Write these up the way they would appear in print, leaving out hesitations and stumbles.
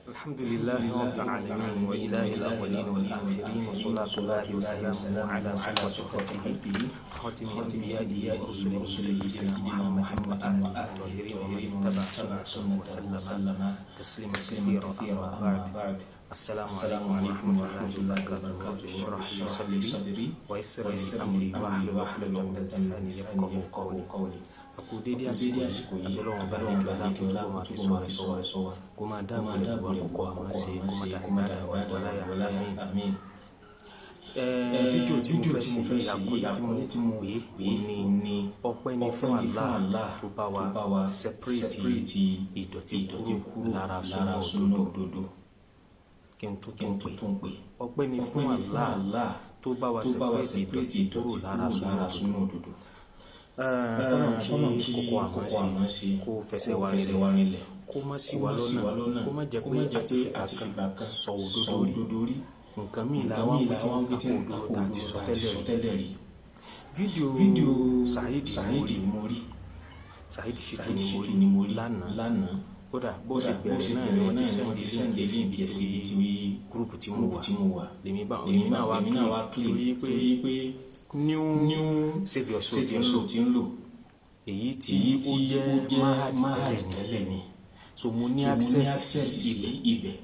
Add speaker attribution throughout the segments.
Speaker 1: الحمد لله رب العالمين وإله الأولين والآخرين، وصلاة الله وسلامه على صفوة خلقه، خاتم أنبيائه ورسله، سيدنا محمد وآله الطاهرين ومن اتبع سنته وسلم تسليما كثيرا. أما بعد، السلام عليكم ورحمة الله وبركاته. اشرح لي صدري ويسر لي أمري واحلل عقدة من لساني يفقهوا قولي. Àkú dédé àsìkò yìí. Abẹ́lọ́wọ̀n bá lékè ọlá kó túbọ̀ máa fi sọ rẹ̀ sọ wa, kó máa dáàbò rẹ̀ bò wá, kó kọ́ àmọ́ ṣe, kó má dà ìbádà wà wọláyà. Àmín. Fídíò tí mo fẹ́ ṣe yìí, àkọlé tí mo ní tí mo pè é ní "Ọpẹ́ ni fún Allah tó bá wa separate ìdọ̀tí kúrò lára súnà òdodo." Kí n tún tún pè: "Ọpẹ́ ni fún Allah tó bá wa separate ìdọ̀tí kúrò lára súnà òdodo." Tọ́nà kí kókó àmọ́ sí, kó fẹsẹ̀ wa rinlẹ̀, kó má ṣì wá lọ́nà, kó má jẹ́ pé àti fìgbà kan sọ òdodo rí, nǹkan míì làwọn wí tí wọ́n tako òdodo tá a ti sọ tẹ́lẹ̀ rí. Fídíò Saheed ni mo rí, Saheed Shittu ni mo rí lánàá. Kódà bó ṣe bẹ̀rẹ̀ náà ni wọ́n ti send link síbi tí group tí mo wà. Lèmi náà wá click torí pé new Save Your Soul ti ń lò, èyí tí ó jẹ́ mahad tẹ́lẹ̀ ni. So mo ní access sí ibẹ̀,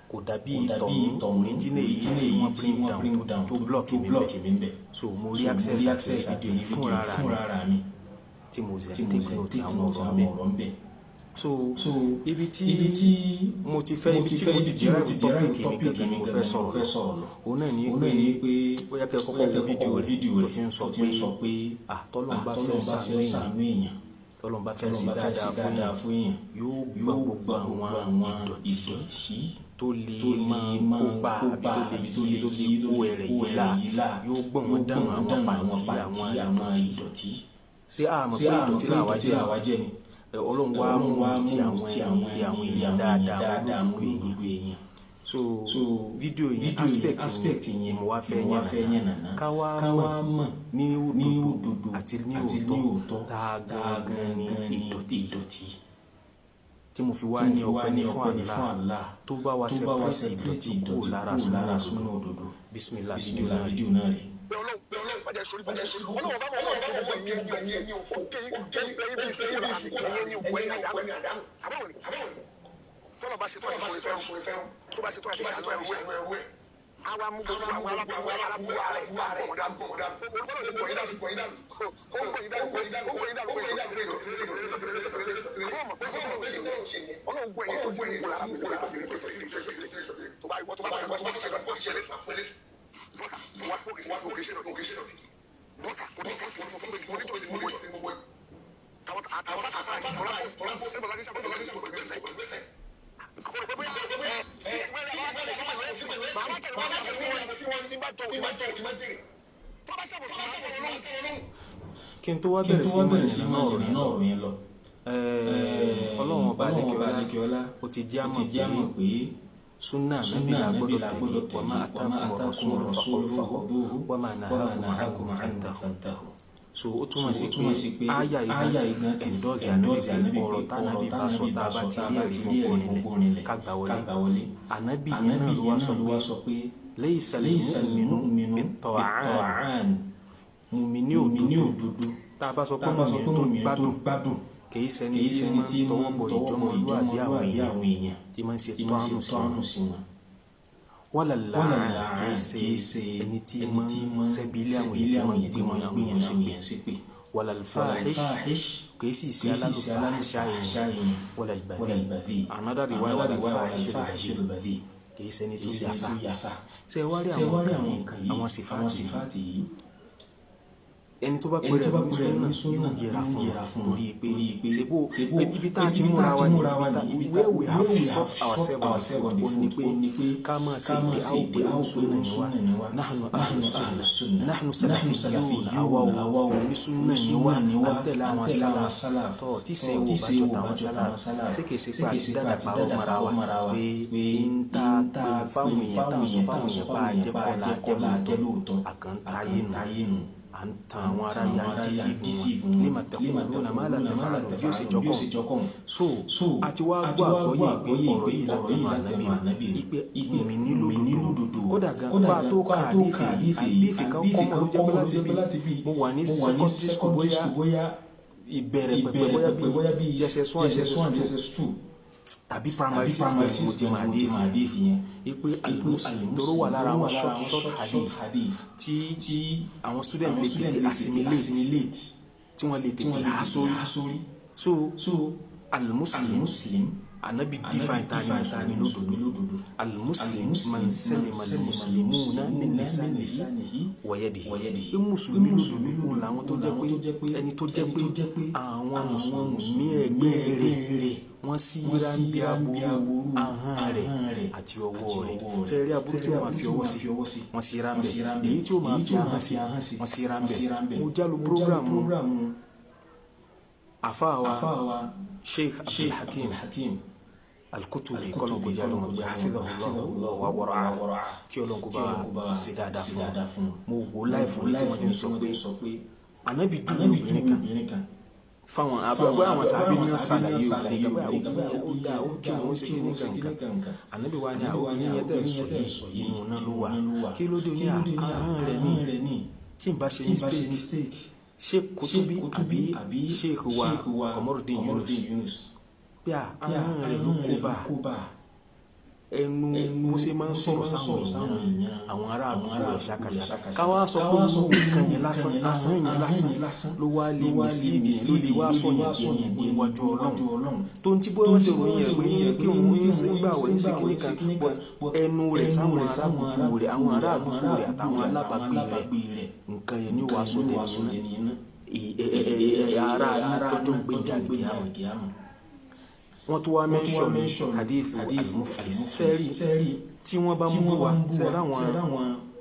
Speaker 1: kò dàbí ìtọ̀hún original, èyí tí wọ́n bring down tó block mi bẹ̀. So mo rí access àti fídíò fúnra mi tí mo sì take note àwọn ọ̀rọ̀ ń bẹ̀. So ibi tí mo ti fẹ́, ibi tí mo ti derive topic mi gangan ni mo fẹ́ sọ̀rọ̀ lọ, òun náà ní pé bóyá kẹ́ kọ́kọ́ wo fídíò rẹ̀ tó ti ń sọ pé tọ́lọ́run bá fẹ́ ṣàánú èèyàn, tọ́lọ́run bá fẹ́ sí dáadáa fún èèyàn, yóò gbọ́ gbogbo àwọn ìdọ̀tí tó lè máa kó bá àbí tó lè yí, tó lè kó ẹrẹ̀ yìí là, yóò gbọ̀n wọ́n dànù, àwọn pàǹtí, àwọn ìdọ̀tí. Ṣé a mọ̀ pé ìdọ̀tí làwa jẹ́ ni? Ọlọ́run wá mú ti àwọn ilé, àwọn èèyàn dáadáa, àwọn olódodo èèyàn. So fídíò yẹn, aspect yẹn mo wá fẹ́ yànnàná, ká wá mọ̀ ní òdodo àti ní òótọ́ tá a gangan ní ìdọ̀tí tí mo fi wá ní "Ọpẹ́ ní fún Allah tó bá wa separate ìdọ̀tí kúrò lára súnà òdodo." Bismillah, fídíò náà rí.
Speaker 2: Ọlọ́run má jẹ́ sórí fún Ọlọ́run bá wọn tó gbogbo ẹ̀yìn ní òfò ké ẹ̀yìn bí ìṣòro ẹ̀yìn ní òfò ẹ̀yìn àdánù àbáwọn ni sọlọ bá ṣe tó àti sọ̀rọ̀ fẹ́ràn, tó bá ṣe tó àti ṣàánú ẹrú ẹ̀, àwa mú gbogbo àwọn alábùwà rẹ̀ gbọ̀ngàn. Olùkọ́ ló gbọ̀ yín dànù, ó gbọ̀ yín dànù, ó gbọ̀ yín dànù pé ìdọ̀tí. Àwọn ọmọ pé sọ́kọ̀ ṣe yẹn, Ọlọ́run gbọ́ ẹ̀yìn tó ti kú lára gbogbo ìdọ̀tí tó bá ìwọ tó bá ìwọ tó bá ṣe lọ́sí wá sí òkè ṣe òkè ṣe bọ́tà kò ní kò tó fún mi mo ní tó ti mú yìí àwọn àtàwọn àtàwọn ọ̀làpọ̀ ọ̀làpọ̀ àwọn òpè bóyá ẹ tí ìwé rẹ wá sí màá wá tẹ̀lé wọn sí wọn tí bá jọ òkè má jèrè tó bá ṣàbòsí máa tẹ̀lé lọ́wọ́.
Speaker 1: Kí n tó wá bẹ̀rẹ̀ sí máa yànnà náà ọ̀rọ̀ yẹn lọ, Ọlọ́run ọba Adékẹ́ọ́lá ó ti jẹ́ àmọ̀ pé sunna Nabi la gbọ́dọ̀ tẹ̀lé. وما آتاكم الرسول فخذوه وما نهاكم فانتهوا. So ó túmọ̀ sí pé àyà ìgbà ti endorse Ànábì pé ọ̀rọ̀ tánàbí bá sọ, tá a bá ti rí ẹ̀rí fún kó rinlẹ̀, ká gbà wọlé. Ànábì yẹn náà ló wá sọ pé ليس المؤمن بالطعان. Mùmíní òdodo, tá a bá sọ pé mùmíní tó gbádùn, kìí ṣẹni tí máa ń tọwọ́ bọ ìjọmọlúwàbí àwọn èèyàn, tí máa ń ṣe tọ́ánù sí wọn. ولا اللعان, kìí ṣe ẹni tí máa ń ṣẹ́bi ilé àwọn èèyàn, tí máa ń gbé wọn àwọn èèyàn ṣépè. ولا الفاحش, kìí sì ṣe alálùfáàṣà èèyàn. ولا البذيء, another riwaya, ولا الفاحش البذيء, kìí ṣe ẹni tó yàsà. Ṣe wá rí àwọn nǹkan yìí, àwọn sífàtì yìí, ẹni tó bá pèrè ní súnà yóò yẹra fún wọn, torí pé ṣebó ibi tá a ti múra wa ní where we have shot ourselves on the foot, ó ní pé ká máa ṣe ìdí àwọn pé ó súnà ni wá. نحن أهل السنة، نحن سلفيون, àwa ò ní súnà ni wá, à ń tẹ̀lé àwọn sálàf. Tọ́ tí ṣe wò bá jọ tàwọn sálàf, ṣé kìí ṣe pé àti dáadáa parọ́ mọ́ra wa pé ń ta pé fáwọn èèyàn táwọn sọ fáwọn èèyàn bá a jẹ́ kọ́ la jẹ́ lóòótọ́, àkàntáyé nù? À ń tan àwọn ará yà ń deceive wọn. Lima taquluna ma la taf'alun bí ó sì jọkọ̀. So àti wá gbọ́ àgbọ́yé pé ọ̀rọ̀ yìí látẹnu ànábì, ipe mùmíní lódodo. Kódà gan kó a tó ka àdéfì, àdéfì kan kọ́ mọ́ ló jẹ́ pé láti bí mo wà ní secondary school, bóyá ìbẹ̀rẹ̀ pẹ̀pẹ̀, bóyá bí JSS 1, JSS 2 tàbí primary six, mo ti máa àdéfì yẹn, ipe al-muslim tóró wà lára àwọn short short hadith tí àwọn student lè tètè assimilate, tí wọ́n lè tètè há sórí. So al-muslim, anabi define ta ni musulmi lódodo: al-muslim man salima al-muslimuna min lisanihi wa yadihi. Pé mùsùlùmí lódodo òun làwọn tó jẹ́ pé ẹni tó jẹ́ pé àwọn mùsùlùmí ẹgbẹ́ rẹ̀ wọ́n sì yíra ń bí aburú ahọ́n rẹ̀ àti ọwọ́ rẹ̀. Ṣe rí aburú tí ó máa fi ọwọ́ sí, wọ́n sì yíra ń bẹ̀. Èyí tí ó máa fi ahọ́n sí, wọ́n sì yíra ń bẹ̀. Mo jálu program àfáà wa Sheikh Abdulhakeem Al-Kutubi, kọ́lọ̀ kó jẹ́ àlọ́mọ̀ pé hafidhahullahu wa wara'a, kí Ọlọ́run kó bá ṣe dáadáa fún un. Mo wò láìfún tí wọ́n ti ń sọ pé Ànábì dúró obìnrin kan fáwọn àbúrò àwọn sàbí ní ṣàlàyé obìnrin kan pé obìnrin yẹn ó dáa, ó ń kí wọn, ó ń ṣe kíní kankan. Ànábì wa ní àwọn obìnrin yẹn tẹ̀ sọ yìí, inú náà ló wà. Kí ló dé? Ní ahọ́n rẹ̀ ní. Tí n bá ṣe mistake, Sheikh Kutubi àbí Sheikh wa Komorudeen Yunus, pé ahọ́n rẹ̀ ló kó bá ẹnu bó ṣe máa ń sọ̀rọ̀ sáwọn èèyàn, àwọn ará àdúgbò rẹ̀ ṣàkàṣàkà. Káwá sọ pé irú nǹkan yẹn lásán, ahọ́n yẹn lásán ló wá lè mislead yẹn, ló lè wá sọ̀yàn di ẹni ìbò níwájú Ọlọ́run, tó ń tí bóyá wọ́n ṣe ròyìn ẹ̀ pé kí òun ń ṣe ń gbà wẹ̀, ń ṣe kíní kan, but ẹnu rẹ̀ sáwọn ará àdúgbò rẹ̀, àwọn ará àdúgbò rẹ̀ àtàwọn alábàágbé rẹ̀, nǹkan yẹn ni ó wàá sọ dẹni iná ara lọ́jọ́ gbé àlùkìyámà. Wọ́n tún wá mention hadith al-muflis. Sẹ́ẹ̀rì tí wọ́n bá mú wa, sẹ́ẹ̀rì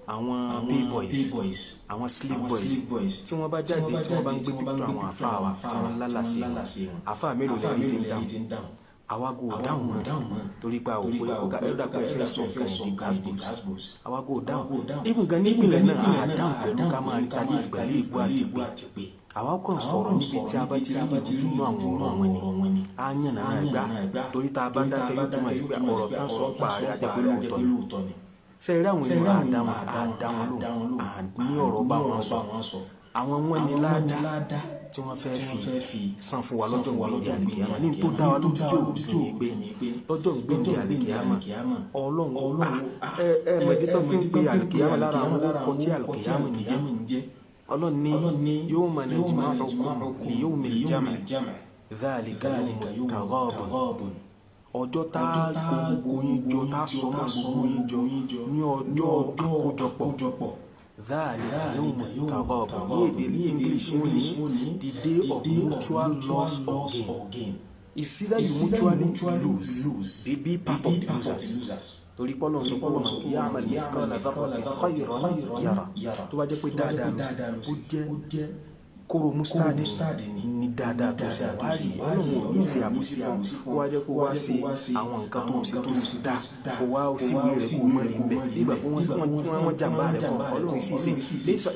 Speaker 1: àwọn payboys, àwọn slave boys, tí wọ́n bá jáde, tí wọ́n bá ń gbé picture àwọn àfáà wa, tí wọ́n ń lálàsí wọn, àfáà mélòó lẹ́rí tí ń dáhùn? Àwa kò dáhùn mọ́, torí pé àwọn òpó ọ̀gá ẹ̀dá pé ẹ fẹ́ sọ nǹkan ìdí gas. Àwa kò dáhùn. Even gan nípìnlẹ̀ náà, à dáhùn pẹ̀lú ká máa retaliate pẹ̀lú ìgbó àti pé àwa kàn sọ̀rọ̀ níbi tí a bá ti rí ìrújú náà àwọn ọ̀rọ̀ wọn ni a yàn náà gbá, torí tá a bá dákẹ́, yóò túmọ̀ sí pé ọ̀rọ̀ tán sọ pa rẹ̀ á jẹ́ pé lóòótọ́ ni. Ṣe eré àwọn èèyàn àdá wọn lóhùn, ní ọ̀rọ̀ bá wọn sọ, àwọn wọn ní ládàá tí wọ́n fẹ́ fi san fún wa lọ́jọ́ gbèǹde àlìkìyàmà. Ní tó dá wa lójú tí òòjú ni pé lọ́jọ́ gbèǹde àlìkìyàmà, Ọlọ́run ẹ ẹ mọ̀dí tó fi ń pe àlìkìyàmà lára àwọn orúkọ tí àlìkìyàmà ń jẹ́. Ọlọ́run ní yawma najma'ukum li yawmil jam' dhalika yawmut taghabun. Ọjọ́ tá a kó gbogbo yín jọ, tá a sọ mọ́ gbogbo yín jọ ní ọjọ́ àkójọpọ̀, dhalika yawmut taghabun. Ní èdè English, wọ́n ní the day of mutual loss or gain. It's either you mutually lose, be part of the losers, torí pé Ọlọ́run sọ pé wa man ya'mal mithqala dharratin khayran yara. Tó bá jẹ́ pé dáadáa ló ṣe, ó jẹ́ kóró mustard ní dáadáa tó ṣe, àwárí Ọlọ́run ò ní ṣe àbòsí fún ó. Wá jẹ́ kó wá ṣe àwọn nǹkan tó ṣe tó ṣe dá, kó wá síwèé rẹ̀ kó mọ̀ rí mbẹ́ nígbà pé wọ́n jàǹbá rẹ̀ kọ́. Ọlọ́run sì ṣe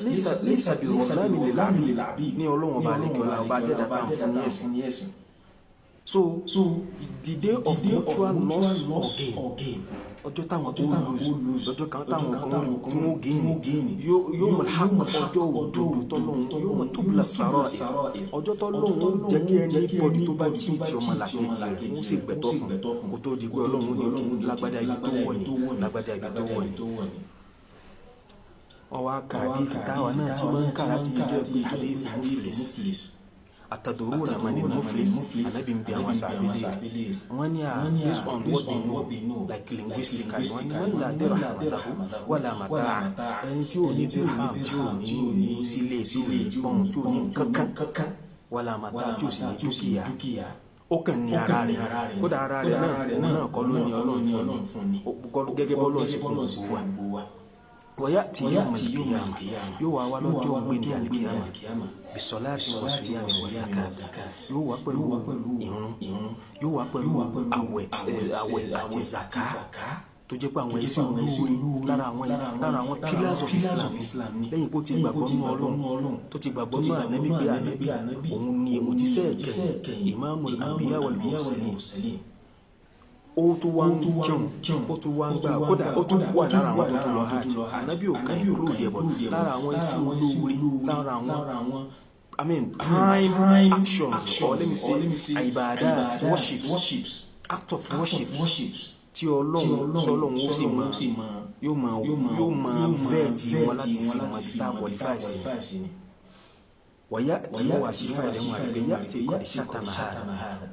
Speaker 1: laysa bi dhallamin lil abid ní Ọlọ́run ọba àlekọ́lá ọba adẹ́dàá tá à ń fún ní ẹ̀sìn. So the day of mutual loss or gain, ọjọ́ táwọn tó lose, lọ́jọ́ kan táwọn kan tí wọ́n gain, yawmul haqq, ọjọ́ òdodo tọ́lọ́hún, yawma tubla sarair, ọjọ́ tọ́lọ́hún jẹ́ kí anybody tó bá jí ti ọmọ làkejì rẹ̀, wọ́n sì gbẹ̀tọ́ fún kó tó di pé Ọlọ́run ní òkè lágbájá ibi tó wọ̀ ní, lágbájá ibi tó wọ̀ ní. Wọ́n wá ka hadith táwa náà tí máa ń kà láti jẹ́ pé hadith muflis. Ataduruna manil muflis? Anabi ń bi àwọn sàbílẹ̀. Wọ́n ní à based on what they know, like linguistically, wọ́n ní man la dirham lahu wala mata'a, ẹni tí ò ní dirham, tí ò ní sílé, tí ò ní pọ́n, tí ò ní kankan, wala mata'a, tí ò sì ní dúkìá, ó kàn ní ara rẹ̀. Kódà ara rẹ̀ náà, òun náà kọ́ ló ní, Ọlọ́run fún ni, gẹ́gẹ́ bọ́lọ́run sì fún gbogbo wa. Wọ́yá tí yóò mọ̀ ìkìyàmà, yóò wá wá lọ́jọ́ ògbéǹde àlìkìyàmà, bisolati wa siyami wa zakat, yóò wá pẹ̀lú ìrun, yóò wá pẹ̀lú àwẹ̀ àti zaka. Tó jẹ́ pé àwọn ẹ̀sìn olóore lára àwọn pillars of Islam, lẹ́yìn pé ó ti gbàgbọ́ nínú Ọlọ́run, tó ti gbàgbọ́ nínú Ànábì, pé Ànábì òun ni òjíṣẹ́ ẹ̀kẹyìn, Imamul Anbiya wal Mursalin, ó tún wá ń kírun, ó tún wá ń gbà, kódà ó tún wà lára àwọn tó tún lọ hajj. Ànábì ò kàn include ẹ̀ bọ̀ lára àwọn ẹ̀sìn olóore, lára àwọn, I mean, prime actions, or let me say ibadat, worships, act of worship tí Ọlọ́run sọlọ́run ó sì máa yóò máa vet wọn láti fi mọ ibi tá a qualify sí. Wàyà tí wọ́n wà sí fàìlẹ̀ wọn àgbẹ̀ yá tí kò ní ṣàtàmà,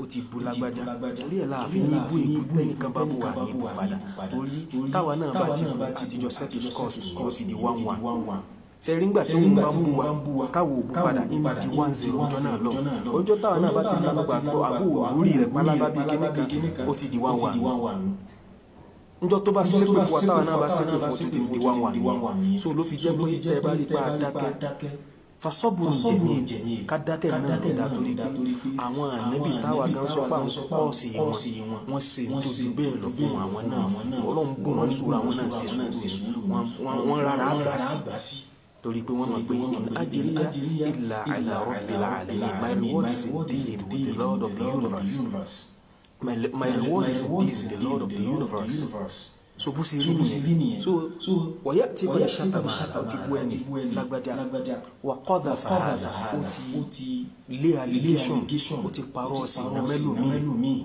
Speaker 1: ó ti bu lágbájá. Torí ẹ̀ láàfin ní ibú ìbú tẹ́nìkan bá bù wà ní ibú padà, torí táwa náà bá ti bu àtijọ́ settle scores ní, ó ti di 1-1. Ṣe rí ngbà tí wọ́n bá ń bú wa, káwọ òbú padà ń di 1-0 ọjọ́ náà lọ. Ọjọ́ táwa náà bá ti lánàá gbà pé àbú òwúrí rẹ̀ pálábá bíi kíní kan, ó ti di 1-1. Njọ́ tó bá ṣépè fún wa, táwa náà bá ṣépè fún, ó ti di 1-1 nìyẹn. So ló fi jẹ́ pé tẹ́ ẹ bá rí pa dákẹ́, fasọ́bùrù jẹ̀mí, ká dákẹ́ náà ló dá, torí pé àwọn ànábì táwa gan sọ pé àwọn kọ́ọ̀sì wọn, wọ́n ṣe tó ju bẹ́ẹ̀ lọ fún àwọn náà. Ọlọ́run bùn wọn sùúrù, àwọn náà ṣe sùúrù, wọ́n rárá gbà sí, torí pé wọ́n mọ̀ pé in ajriya illa ala rabbil alamin, my reward is indeed with the Lord of the universe, my reward is indeed with the Lord of the universe. So bó ṣe rí nìyẹn. So wọ̀yá tí kò ní ṣàtàmà, ó ti bú ẹni lágbájá, wà kọ́dà fàhálà, ó ti lé allegation, ó ti parọ́ sí iná mẹ́lòmíì,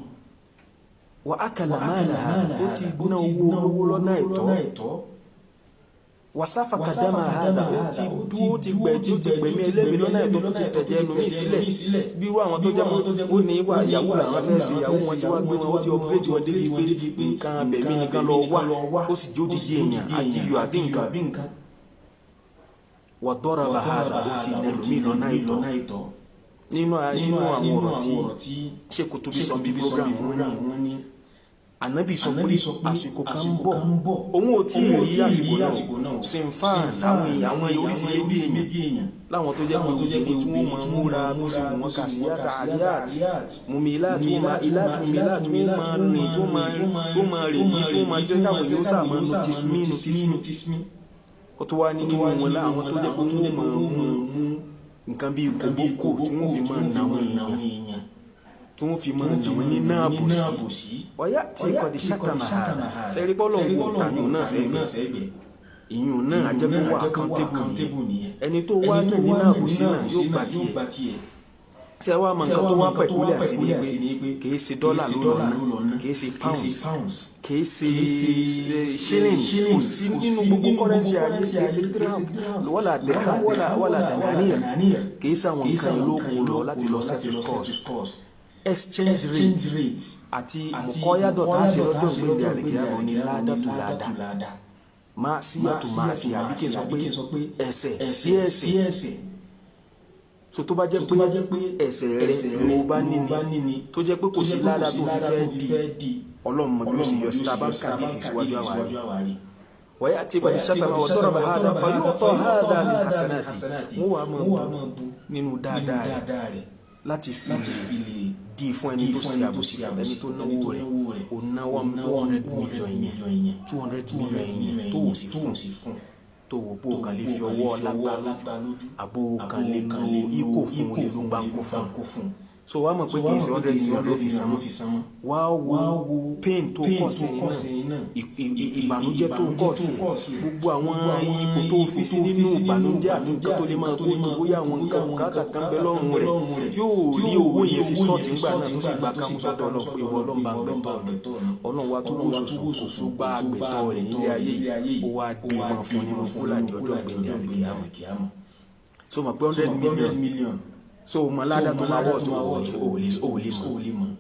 Speaker 1: wà ákàlà máàlà, ó ti ná owó olówó lọ́nà àìtọ́, wàsáfà kàdámà hàdà, ó ti dúó ti gbẹ̀ tí ó ti gbẹ̀mí ẹlẹ́mìí lọ́nà ẹ̀tọ́, tó ti tẹ̀jẹ̀ ẹlòmíì sílẹ̀, bí irú àwọn tó jẹ́ pé ó ní wà ìyàwó làwọn fẹ́ ṣe, ìyàwó wọn tí wàá gbé wọn, ó ti operate wọn débi pé nǹkan abẹ̀mí nìkan lọ wá, ó sì jó dídí èèyàn àjíyọ àbí nǹkan. Wà dọ́ra bàhádà, ó ti ẹlòmíì lọ́nà ẹ̀tọ́. Nínú àwọn ọ̀rọ̀ tí ṣe kò tóbi sọ bí program wọn ní, Ànábì sọ pé àsìkò kan ń bọ̀, òun ò tí ì rí àsìkò náà, sinfan, àwọn oríṣi méjì èèyàn láwọn tó jẹ́ pé obìnrin tí wọ́n máa múra bó ṣe wù wọ́n, kàṣíyàtà àríyàt mùmílà, tí wọ́n máa ilá mùmílà, tí wọ́n máa rìn, tí wọ́n máa rèdí, tí wọ́n máa jẹ́ káwọn yóò sá máa notice me, notice me. Ó tó wá nínú wọn láwọn tó jẹ́ pé wọ́n máa mú nǹkan bíi kòbókò tí wọ́n fi máa nà àwọn èèyàn, tí wọ́n fi máa nà wọ́n ní náà bòsí. Ọ̀yá tí kò di ṣàtàmà sẹ́rí bọ́ọ̀lù ń wò tàyùn náà sẹ́gbẹ̀ẹ́, ìyún náà ajẹ́kọ̀ wà accountable nìyẹn. Ẹni tó wá náà ní náà bòsí náà yóò gbà tiẹ̀. Ṣé wàá mọ nǹkan tó wá pẹ̀kúlẹ̀ sí ni pé kìí ṣe dọ́là ló lọ ná, kìí ṣe pounds, kìí ṣe shillings, kò sí nínú gbogbo currency ayé, kìí ṣe dirham wala dirham wala dananir, kìí ṣe àwọn nǹkan ìlú òkun lọ láti lọ settle scores. Exchange rate àti mọ̀kọ́yádọ̀ tá a ṣe lọ́jọ́ ìgbéǹde àlèkè ní ládàtú ládà, máa síyàtò máa sí, àbí kí n sọ pé ẹ̀ṣẹ̀ sí ẹ̀ṣẹ̀. So tó bá jẹ́ pé ẹ̀ṣẹ̀ rẹ ló bá níní, tó jẹ́ pé kò sí ládà tó fi fẹ́ di, Ọlọ́run mọ̀ bí ó sì yọ sí tá a bá ń kàdísì síwájú àwárí. ويأتي قد شتم وضرب هذا فيعطى هذا من حسناته, wọ́n wàá máa bu nínú dáadáa rẹ̀ láti fi lè di fún ẹni tó ṣe àbòsí. Ẹni tó náwó rẹ̀, ó ná 100 million yẹn, 200 million yẹn, tó wò sí fún, tó wò pé o kàn lè fi ọwọ́ lágbá lójú, àbò kàn lè lo ikò fún, o lè lo gbáǹkó fún. So wàá mọ̀ pé kì í ṣe 100 million ló fi san mọ́. Wàá wo pain tó kọ̀ sí ẹni náà, ìbànújẹ́ tó kọ̀ sí, gbogbo àwọn ipò tó fi sí nínú ìbànújẹ́ àti nǹkan tó lè máa kó tó, bóyá àwọn nǹkan bùkátà kan bẹ lọ́rùn rẹ̀ tí ó rí owó yẹn fi sọ́ọ̀tì ńgbà náà, tó sì gba kámú sọ́dọ̀ Ọlọ́run pé ìwọ Ọlọ́run bá ń gbẹ̀tọ́ mi. Ọlọ́run wa tó wò sùsù kò tó gbá àgbẹ̀tọ́ rẹ̀ nílé ayé yìí, ó wá dé máa fún nínú fúlàdì ọjọ́ gbẹ̀ndẹ̀ àlùkìyàmọ̀. So mọ̀ pé 100 million, so mọ ládàá tó máa wọ̀ tó ò lè mọ̀,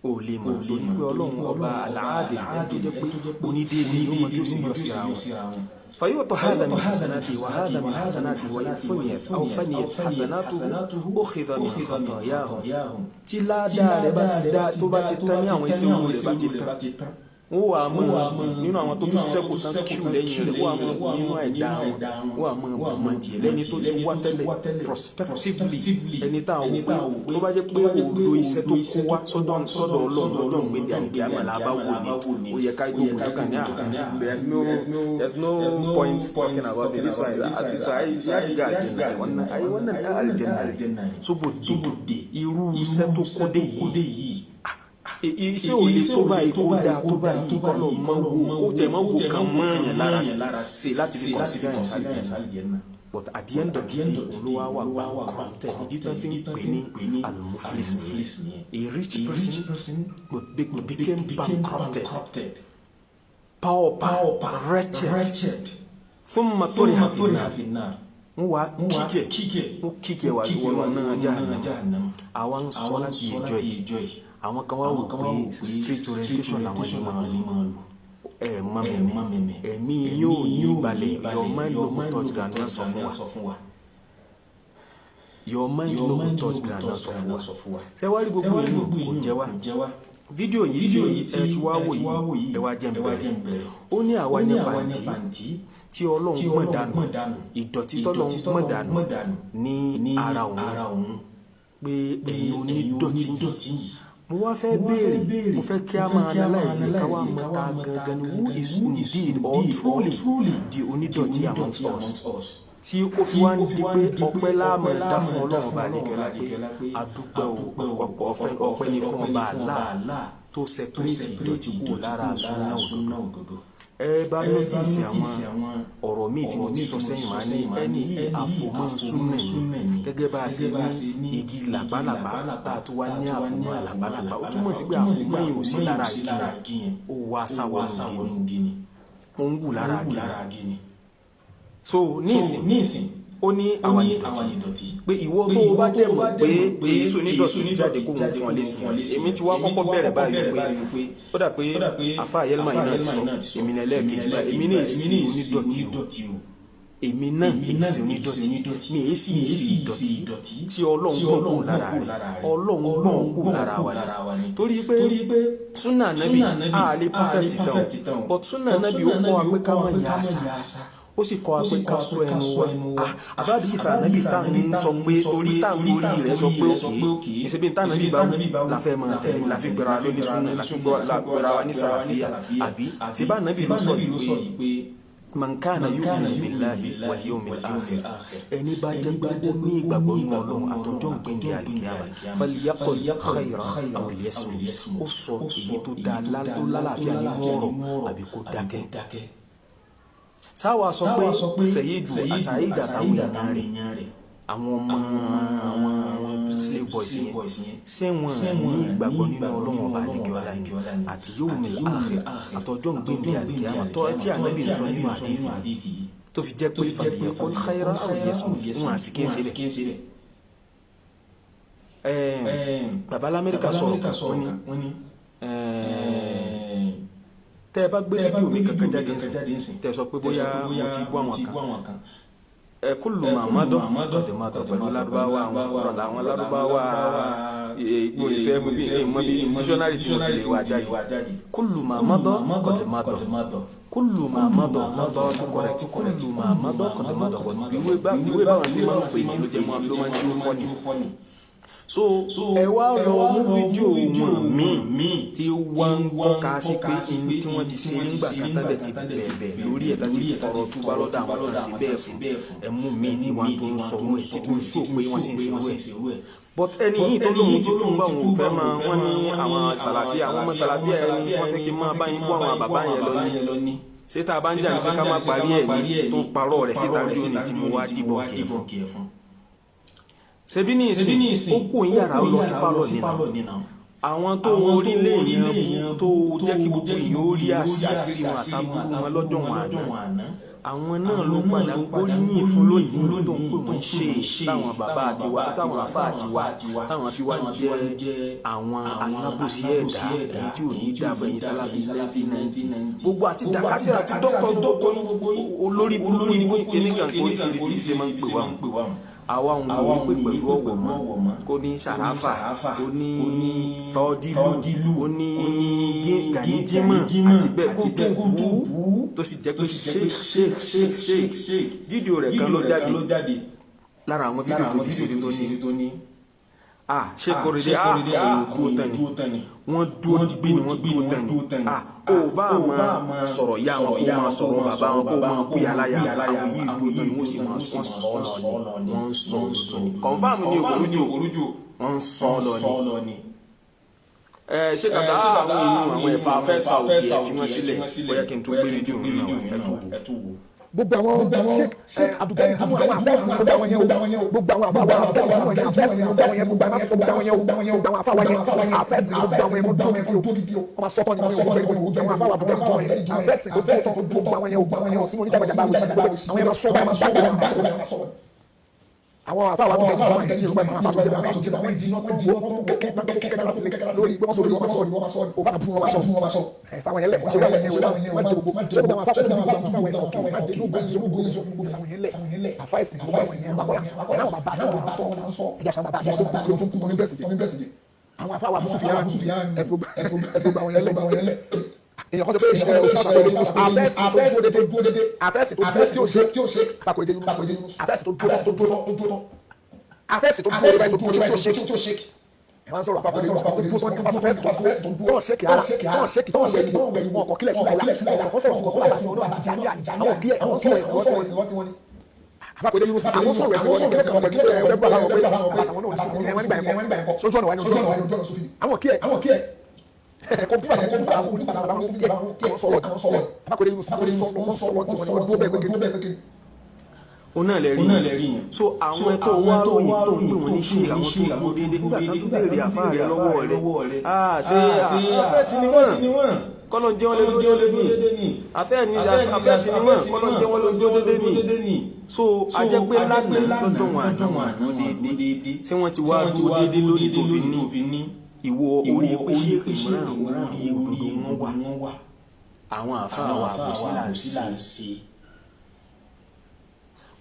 Speaker 1: ò lè mọ̀, torí pé Ọlọ́run ọba aláàdè, ẹni tó jẹ́ pé onídéédé, yóò mọ bí ó sì yọ síra wọn. فيعطى هذا من حسناته وهذا من حسناته، وإن فنيت أو فنيت حسناته أخذ من خطاياهم. Tí ládàá rẹ̀ bá ti dá, tó bá ti tán ní àwọn iṣẹ́ owó rẹ̀ bá ti tán. Wọ́n wà mọ́ nínú àwọn tó tún sẹ́kù tán kíù lẹ́yìn rẹ̀, wọ́n wà mọ́ nínú àìdá wọn, wọ́n wà mọ́ bùmọ̀ tiẹ̀ lẹ́ni tó ti wá tẹ́lẹ̀ prospectively, ẹni tá a wò pé tó bá jẹ́ pé òdo iṣẹ́ tó kó wá sọ́dọ̀ Ọlọ́run lọ́jọ́ ìgbéǹde àlìkíyàmá là bá wò ní, ó yẹ ká gbógun tó kàn ní à. There's no point talking about it. This one is, this one ya shiga aljanna, wannan ai wannan ɗan aljanna ne, saboda irú iṣẹ́ tó kó dé yìí, iṣẹ́ ò lè tó báyìí, kó dáa tó báyìí, kọ́ lọ mọ wo kó tẹ̀ mọ́ wo kan mọ́ yẹn lára sí láti fi consider yẹn sálìjẹ́nà. But at the end of the day, olówó wà bankrupted. Ìdí tó fi ń pè ní al-muflis nìyẹn. A rich person but became bankrupted, pauper, wretched. Thumma turiha fi nnar, wọ́n wá kíkẹ́, wọ́n kíkẹ́ wà wọnú náà jahannam. Àwa ń sọ láti ìjọ yìí, àwọn kan wá wò pé street orientation làwọn lè máa lò. Ẹ má mẹ̀mẹ́, ẹ̀mí yóò ní balẹ̀. Your mind no go touch ground náà sọ fún wa. Your mind no go touch ground náà sọ fún wa. Ṣé wàá rí gbogbo ìlú kò jẹ́ wá? Fídíò yìí tí ẹ ti wá wò yìí, ẹ wá jẹ́ ń bẹ̀rẹ̀. Ó ní àwa ní pàǹtí tí Ọlọ́run gbọ̀n dànù, ìdọ̀tí tọ́lọ́run gbọ̀n dànù ní ara òun, pé ẹ̀yin onídọ̀tí yìí. Mo wá fẹ́ béèrè, mo fẹ́ kí a máa analyse, ká wá mọ̀ ta gangan ni, who is indeed or truly the onídọ̀tí amongst us, tí ó fi wá ń di pé ọpẹ́ láàmú dá fún Ọlọ́run bá àdékẹ́lá, pé adúpẹ́ o, ọpẹ́ ni fún ọba Allah tó separate ìdọ̀tí kúrò lára súnà òdodo. Ẹ bá notice àwọn ọ̀rọ̀ míì tí mo ti sọ sẹ́yìn, máa ní ẹni yìí àfòmọ́ súnà ni. Gẹ́gẹ́ bá a ṣe ní igi làbálàbá, tá a tún wá ní àfòmọ́ làbálàbá, ó túmọ̀ sí pé àfòmọ́ yìí ò sí lára igi yẹn, ó wá sáwọ́nù igi ni, ó ń wù lára igi ni. So ní ìsìn, ó ní àwa ìdọ̀tí, pé ìwọ tó o bá dẹ̀ mọ̀ pé èyí sọ onídọ̀tí jáde kó wọn fún ọ lésì. Èmi ti wá kọ́kọ́ bẹ̀rẹ̀ báyìí pé ó dà pé àfa àyẹ́lmà yìí náà ti sọ, èmi náà lẹ́ẹ̀kejì báyìí, èmi náà èsì onídọ̀tí o, èmi náà èsì onídọ̀tí mi, èsì èsì ìdọ̀tí tí Ọlọ́run gbọ̀n kú lára rẹ̀. Ọlọ́run gbọ̀n kú lára wa ni, torí pé súnà nábì a lè perfect tán, but súnà nábì ó kọ́ wa pé ká má yà àṣà, ó sì kọ́ wa pé ká sọ ẹnu wa. Àbábí ìfà ànábì tá à ń sọ pé torí tá à ń torí rẹ̀ sọ pé òkè ìṣebí tá ànábì bá wù la fẹ́ máa tẹ̀lé, la fi gbéra lóní súnà, la fi gbéra wa ní sàlàfíà, àbí ṣebá ànábì ló sọ yìí pé man kana yu'minu billahi wal yawmil akhir, ẹni bá jẹ́ pé ó ní ìgbàgbọ́ nínú Ọlọ́run àtọjọ́ ìgbéǹde àlìkíyàmá, falyaqul khayran aw liyasmut, ó sọ èyí tó dáa tó lálàáfíà nínú ọ̀rọ̀, àbí kó dákẹ́. Sáwà sọ pé Sẹ̀yìdù Àsàìdà àtàwọn èèyàn rẹ̀, àwọn ọmọ àwọn slave boys yẹn, ṣé wọn ní ìgbàgbọ́ nínú Ọlọ́run ọba àlekíọ́lá ni àti yawmil akhir, àtọjọ́ ìgbéǹde àlìkíyàmá tọ́ tí ànábì ń sọ nínú àdéhìí, tó fi jẹ́ pé falyaqul khayran aw liyasmut, wọn àti kí n ṣe bẹ́ẹ̀? Bàbá lamẹ́ríkà sọ̀rọ̀ kan, wọ́n ní tẹ́ ẹ bá gbé fídíò mi kankan jáde ńsìn, tẹ́ ẹ sọ pé bóyá mo ti bú àwọn kan, ẹ kúlù màmádọ́ kọ̀dẹ̀mọ́tọ̀ pẹ̀lú lárúbáwá, àwọn ọ̀rọ̀ làwọn lárúbáwá ìgbò ìfẹ́ mọ́ bí dictionary tí mo ti lè wá jáde. Kúlù màmádọ́ kọ̀dẹ̀mọ́tọ̀, kúlù màmádọ́ mọ́tọ́ tó correct, kúlù màmádọ́ kọ̀dẹ̀mọ́tọ̀, ìwé báwọn ṣe máa ń pè ní ló jẹ́ mọ́ ló máa ń jí fọ́ọ̀nì. So ẹ wá lọ mú fídíò wọn míì tí wọ́n ń tọ́ka sí pé ní tí wọ́n ti ṣe nígbà kan tán ti bẹ̀bẹ̀ lórí ẹ̀, tán ti tọrọ túbá lọ́dọ̀ àwọn kan sí bẹ́ẹ̀ fún ẹ, mú míì tí wọ́n tó ń sọ wọ́n ẹ̀ tí tó ń sọ pé wọ́n sì ń ṣe wẹ̀. But ẹni yìí tó lóun ti tún bá wọn ò fẹ́ máa wọ́n ní àwọn sàlàfíà, àwọn ọmọ sàlàfíà, ẹni wọ́n fẹ́ kí n máa bá yín bọ́ àwọn bàbá yẹn lọ ní ṣé tá a bá ń jà ní sí ká má parí ẹ̀ ní tó parọ́ rẹ̀ síta lónìí tí mo wá dìbò kì í fún. Ṣebí ní ìsìn, ó kò ń yàrá, ó lọ sí pálọ̀ nínú àwọn tó orílẹ̀ èèyàn tó jẹ́ kí gbogbo èèyàn ó rí àṣírí wọn àtàbúrú wọn lọ́jọ́ wọn àná, àwọn náà ló padà ń gbóríyìn fún lónìí, tó ń pè wọ́n ṣe táwọn bàbá àtiwá, táwọn àfá àtiwá, táwọn fi wá jẹ́ àwọn alábòsí ẹ̀dá, èyí tí ò ní dá fún ẹ̀yin sálàfí 1990, gbogbo àti dàkátìrà àti dókítà, gbogbo olórí burúkú ní kíníkan, oríṣiríṣi ṣe máa ń pè wá. Àwa òun
Speaker 3: Àwa
Speaker 1: ní
Speaker 3: òun
Speaker 1: pè
Speaker 3: ní
Speaker 1: pẹ̀lú
Speaker 3: pè
Speaker 1: ọ̀wọ̀
Speaker 3: pẹ̀lú
Speaker 1: mọ́.
Speaker 3: ọ̀wọ̀ mọ́.
Speaker 1: Kó ní Sàráfà,
Speaker 3: Sàráfà,
Speaker 1: kó ní
Speaker 3: kó ní
Speaker 1: Fọ́dílù,
Speaker 3: Fọ́dílù,
Speaker 1: kó ní
Speaker 3: kó ní
Speaker 1: Gani
Speaker 3: Gani
Speaker 1: Jímọ̀
Speaker 3: Jímọ̀
Speaker 1: àti bẹ́ẹ̀, kó
Speaker 3: àti
Speaker 1: tó
Speaker 3: bẹ́ẹ̀, kó
Speaker 1: bú,
Speaker 3: tó bú,
Speaker 1: tó sì jẹ́ pé
Speaker 3: tó sì jẹ́ pé
Speaker 1: sheikh, sheikh, sheikh,
Speaker 3: sheikh.
Speaker 1: Fídíò rẹ̀ kan
Speaker 3: Fídíò
Speaker 1: ló
Speaker 3: rẹ̀
Speaker 1: jáde
Speaker 3: kan ló jáde
Speaker 1: lára àwọn fídíò
Speaker 3: lára
Speaker 1: tó
Speaker 3: àwọn
Speaker 1: ti ṣe
Speaker 3: fídíò
Speaker 1: tó
Speaker 3: tó ti
Speaker 1: ní
Speaker 3: ṣe tó ní
Speaker 1: ah, Sheikh
Speaker 3: ah,
Speaker 1: Korede,
Speaker 3: Sheikh
Speaker 1: ah,
Speaker 3: Korede, ah,
Speaker 1: àwọn dúró
Speaker 3: àwọn
Speaker 1: tán ni,
Speaker 3: dúró tán ni,
Speaker 1: wọ́n dúró
Speaker 3: wọ́n
Speaker 1: digbí ni,
Speaker 3: dúró
Speaker 1: wọ́n
Speaker 3: digbí
Speaker 1: dúró
Speaker 3: ni,
Speaker 1: tán
Speaker 3: wọ́n
Speaker 1: ni.
Speaker 3: dúró tán ni.
Speaker 1: Ah, ó bá
Speaker 3: ó bá
Speaker 1: máa
Speaker 3: máa
Speaker 1: sọ̀rọ̀ ìyá wọn,
Speaker 3: sọ̀rọ̀
Speaker 1: kó
Speaker 3: ìyá
Speaker 1: máa
Speaker 3: wọn, kó
Speaker 1: sọ̀rọ̀
Speaker 3: máa
Speaker 1: bàbá
Speaker 3: sọ̀rọ̀
Speaker 1: wọn, kó
Speaker 3: bàbá
Speaker 1: máa
Speaker 3: wọn,
Speaker 1: kú yàrá
Speaker 3: kó
Speaker 1: yà
Speaker 3: máa kú
Speaker 1: àwọn yìí
Speaker 3: yàrá
Speaker 1: dúró tán ni,
Speaker 3: yà
Speaker 1: wọ́n sì
Speaker 3: àwọn
Speaker 1: máa
Speaker 3: yìí
Speaker 1: wọ́n
Speaker 3: dúró
Speaker 1: sọ
Speaker 3: tán ni,
Speaker 1: lọ
Speaker 3: wọ́n sọ lọ
Speaker 1: ni,
Speaker 3: ni.
Speaker 1: wọ́n sọ
Speaker 3: Wọ́n
Speaker 1: lọ
Speaker 3: sọ
Speaker 1: ni.
Speaker 3: lọ ni.
Speaker 1: Confirm ni
Speaker 3: Confirm ni
Speaker 1: òkòrújù,
Speaker 3: òkòrújù,
Speaker 1: wọ́n sọ lọ
Speaker 3: sọ
Speaker 1: ni.
Speaker 3: lọ ni.
Speaker 1: Ẹ ṣé kàdá,
Speaker 3: Ẹ, ṣé
Speaker 1: àwọn
Speaker 3: kàdá,
Speaker 1: èèyàn àwọn ẹ̀fà
Speaker 3: àwọn
Speaker 1: fẹ́
Speaker 3: ẹ̀fà
Speaker 1: sa òkè
Speaker 3: fẹ́ sa
Speaker 1: ẹ̀ fi wọ́n
Speaker 3: òkè ẹ̀ fi
Speaker 1: sílẹ̀
Speaker 3: wọ́n sílẹ̀.
Speaker 1: Bóyá kí n tún
Speaker 3: Bóyá
Speaker 1: gbé
Speaker 3: kí n
Speaker 1: fídíò
Speaker 3: tún
Speaker 1: mi
Speaker 3: gbé
Speaker 1: náà
Speaker 3: fídíò
Speaker 1: wá,
Speaker 3: mi
Speaker 1: ẹ
Speaker 3: náà
Speaker 1: tún
Speaker 3: wá,
Speaker 1: wò.
Speaker 3: ẹ tún wò.
Speaker 2: Gbogbo àwọn Sheikh Abdulgani Jimoh, àwọn afẹ́sìn gbogbo àwọn yẹn o, gbogbo àwọn afáwa Abdulgani Jimoh yẹn, afẹ́sìn gbogbo àwọn yẹn, gbogbo àwọn afẹ́sìn gbogbo àwọn yẹn o, gbogbo àwọn afáwa yẹn, afẹ́sìn gbogbo àwọn yẹn, mo dún gidi o, wọ́n máa sọ́tọ̀ ni wọ́n yóò jẹ́ ìwọ̀n àwọn afáwa Abdulgani Jimoh yẹn, afẹ́sìn gbogbo tán, gbogbo àwọn yẹn o, gbogbo àwọn yẹn o, sínú oníjàgbàjàgbà àwọn yẹn máa sọ báyìí, máa dákẹ́, máa sọ àwọn afáwa Abdulgani Jimoh yẹn ní Yorùbá, àwọn afáwa tó jẹ́ àwọn ìjìnà, wọ́n jìnnà tó wọ́n tó kẹ́kẹ́ kẹ́kẹ́ láti lè lórí pé wọ́n sọ wọ́n sọ ò bá bú wọn sọ ẹ fáwọn yẹn lẹ wọ́n ṣe wọ́n yẹn wọ́n jẹ gbogbo ṣé gbogbo àwọn afáwa tó bí wọn fáwọn ẹsẹ òkè má jẹ gbogbo ẹsẹ gbogbo ẹsẹ gbogbo fáwọn yẹn lẹ àfa ẹsìn gbogbo àwọn yẹn bàbá àwọn bàbá àti wọn sọ ẹjà sọ bàbá àti wọn tó kú tó ní bẹ́sì jẹ àwọn afáwa Mùsùlùmí ẹ fi gbogbo àwọn yẹn lẹ. Èèyàn kan sọ pé ṣe àfẹ́sì tó dúró dédé, àfẹ́sì tó dúró tí ó ṣe Fakorede Yunus, àfẹ́sì tó dúró tó dúró tó dúró, àfẹ́sì tó dúró tó dúró tí ó ṣe ẹ máa ń sọ̀rọ̀ Fakorede Yunus tó dúró tó àfẹ́sì tó dúró tó ṣe kì ara tó ṣe kì tó ń wẹ̀ wọn kọ̀ kílẹ̀ ṣúlá ìlà wọn kọ̀ sọ̀rọ̀ sí kọ̀ bàbá sí wọn náà àti àwọn kí ẹ̀ àwọn sọ̀rọ̀ ẹ̀sìn wọn tí wọ́n ní. Fakorede Yunus àwọn sọ̀rọ̀ ẹ̀sìn wọn ní kílẹ̀ kan pẹ̀lú ẹ̀ bá wọn pé àtàwọn náà ní sùfì ẹ̀ wọ́n nígbà yẹn kọ́ sójú ọ̀nà wa ní ojú ọ̀nà sùfì àwọn kí ẹ̀ kò bí wàá kó bá àwọn onífà àwọn kí ẹ̀ wọ́n sọ̀rọ̀ Fakorede Yunus wọ́n sọ̀rọ̀ tí wọ́n ní wọ́n dúró bẹ́ẹ̀ pé kí
Speaker 1: Òun náà lè
Speaker 3: Òun náà lè rí
Speaker 1: rí
Speaker 3: yẹn.
Speaker 1: So àwọn tó wá ròyìn tó ń pè wọ́n ní ṣe àwọn tó dúró déédéé nígbà tó tún béèrè àfa rẹ lọ́wọ́ rẹ, ah, ṣé àfẹ́sì ni wọ́n, kọ́lọ̀ ń jẹ́ wọ́n lé dúró déédéé ni, àfẹ́ ni àfẹ́sì ni wọ́n, kọ́lọ̀ ń jẹ́ wọ́n lé dúró déédéé ni. So a jẹ́ pé lánàá lọ́jọ́ wọn àná wọn dúró déédéé, ṣé wọ́n ti wá dúró déédéé lónìí tó fi ní ìwọ orí pé ṣé ìmọ̀ràn orí òdodo wọn wà, àwọn àfa wa àbòsí là ń ṣe,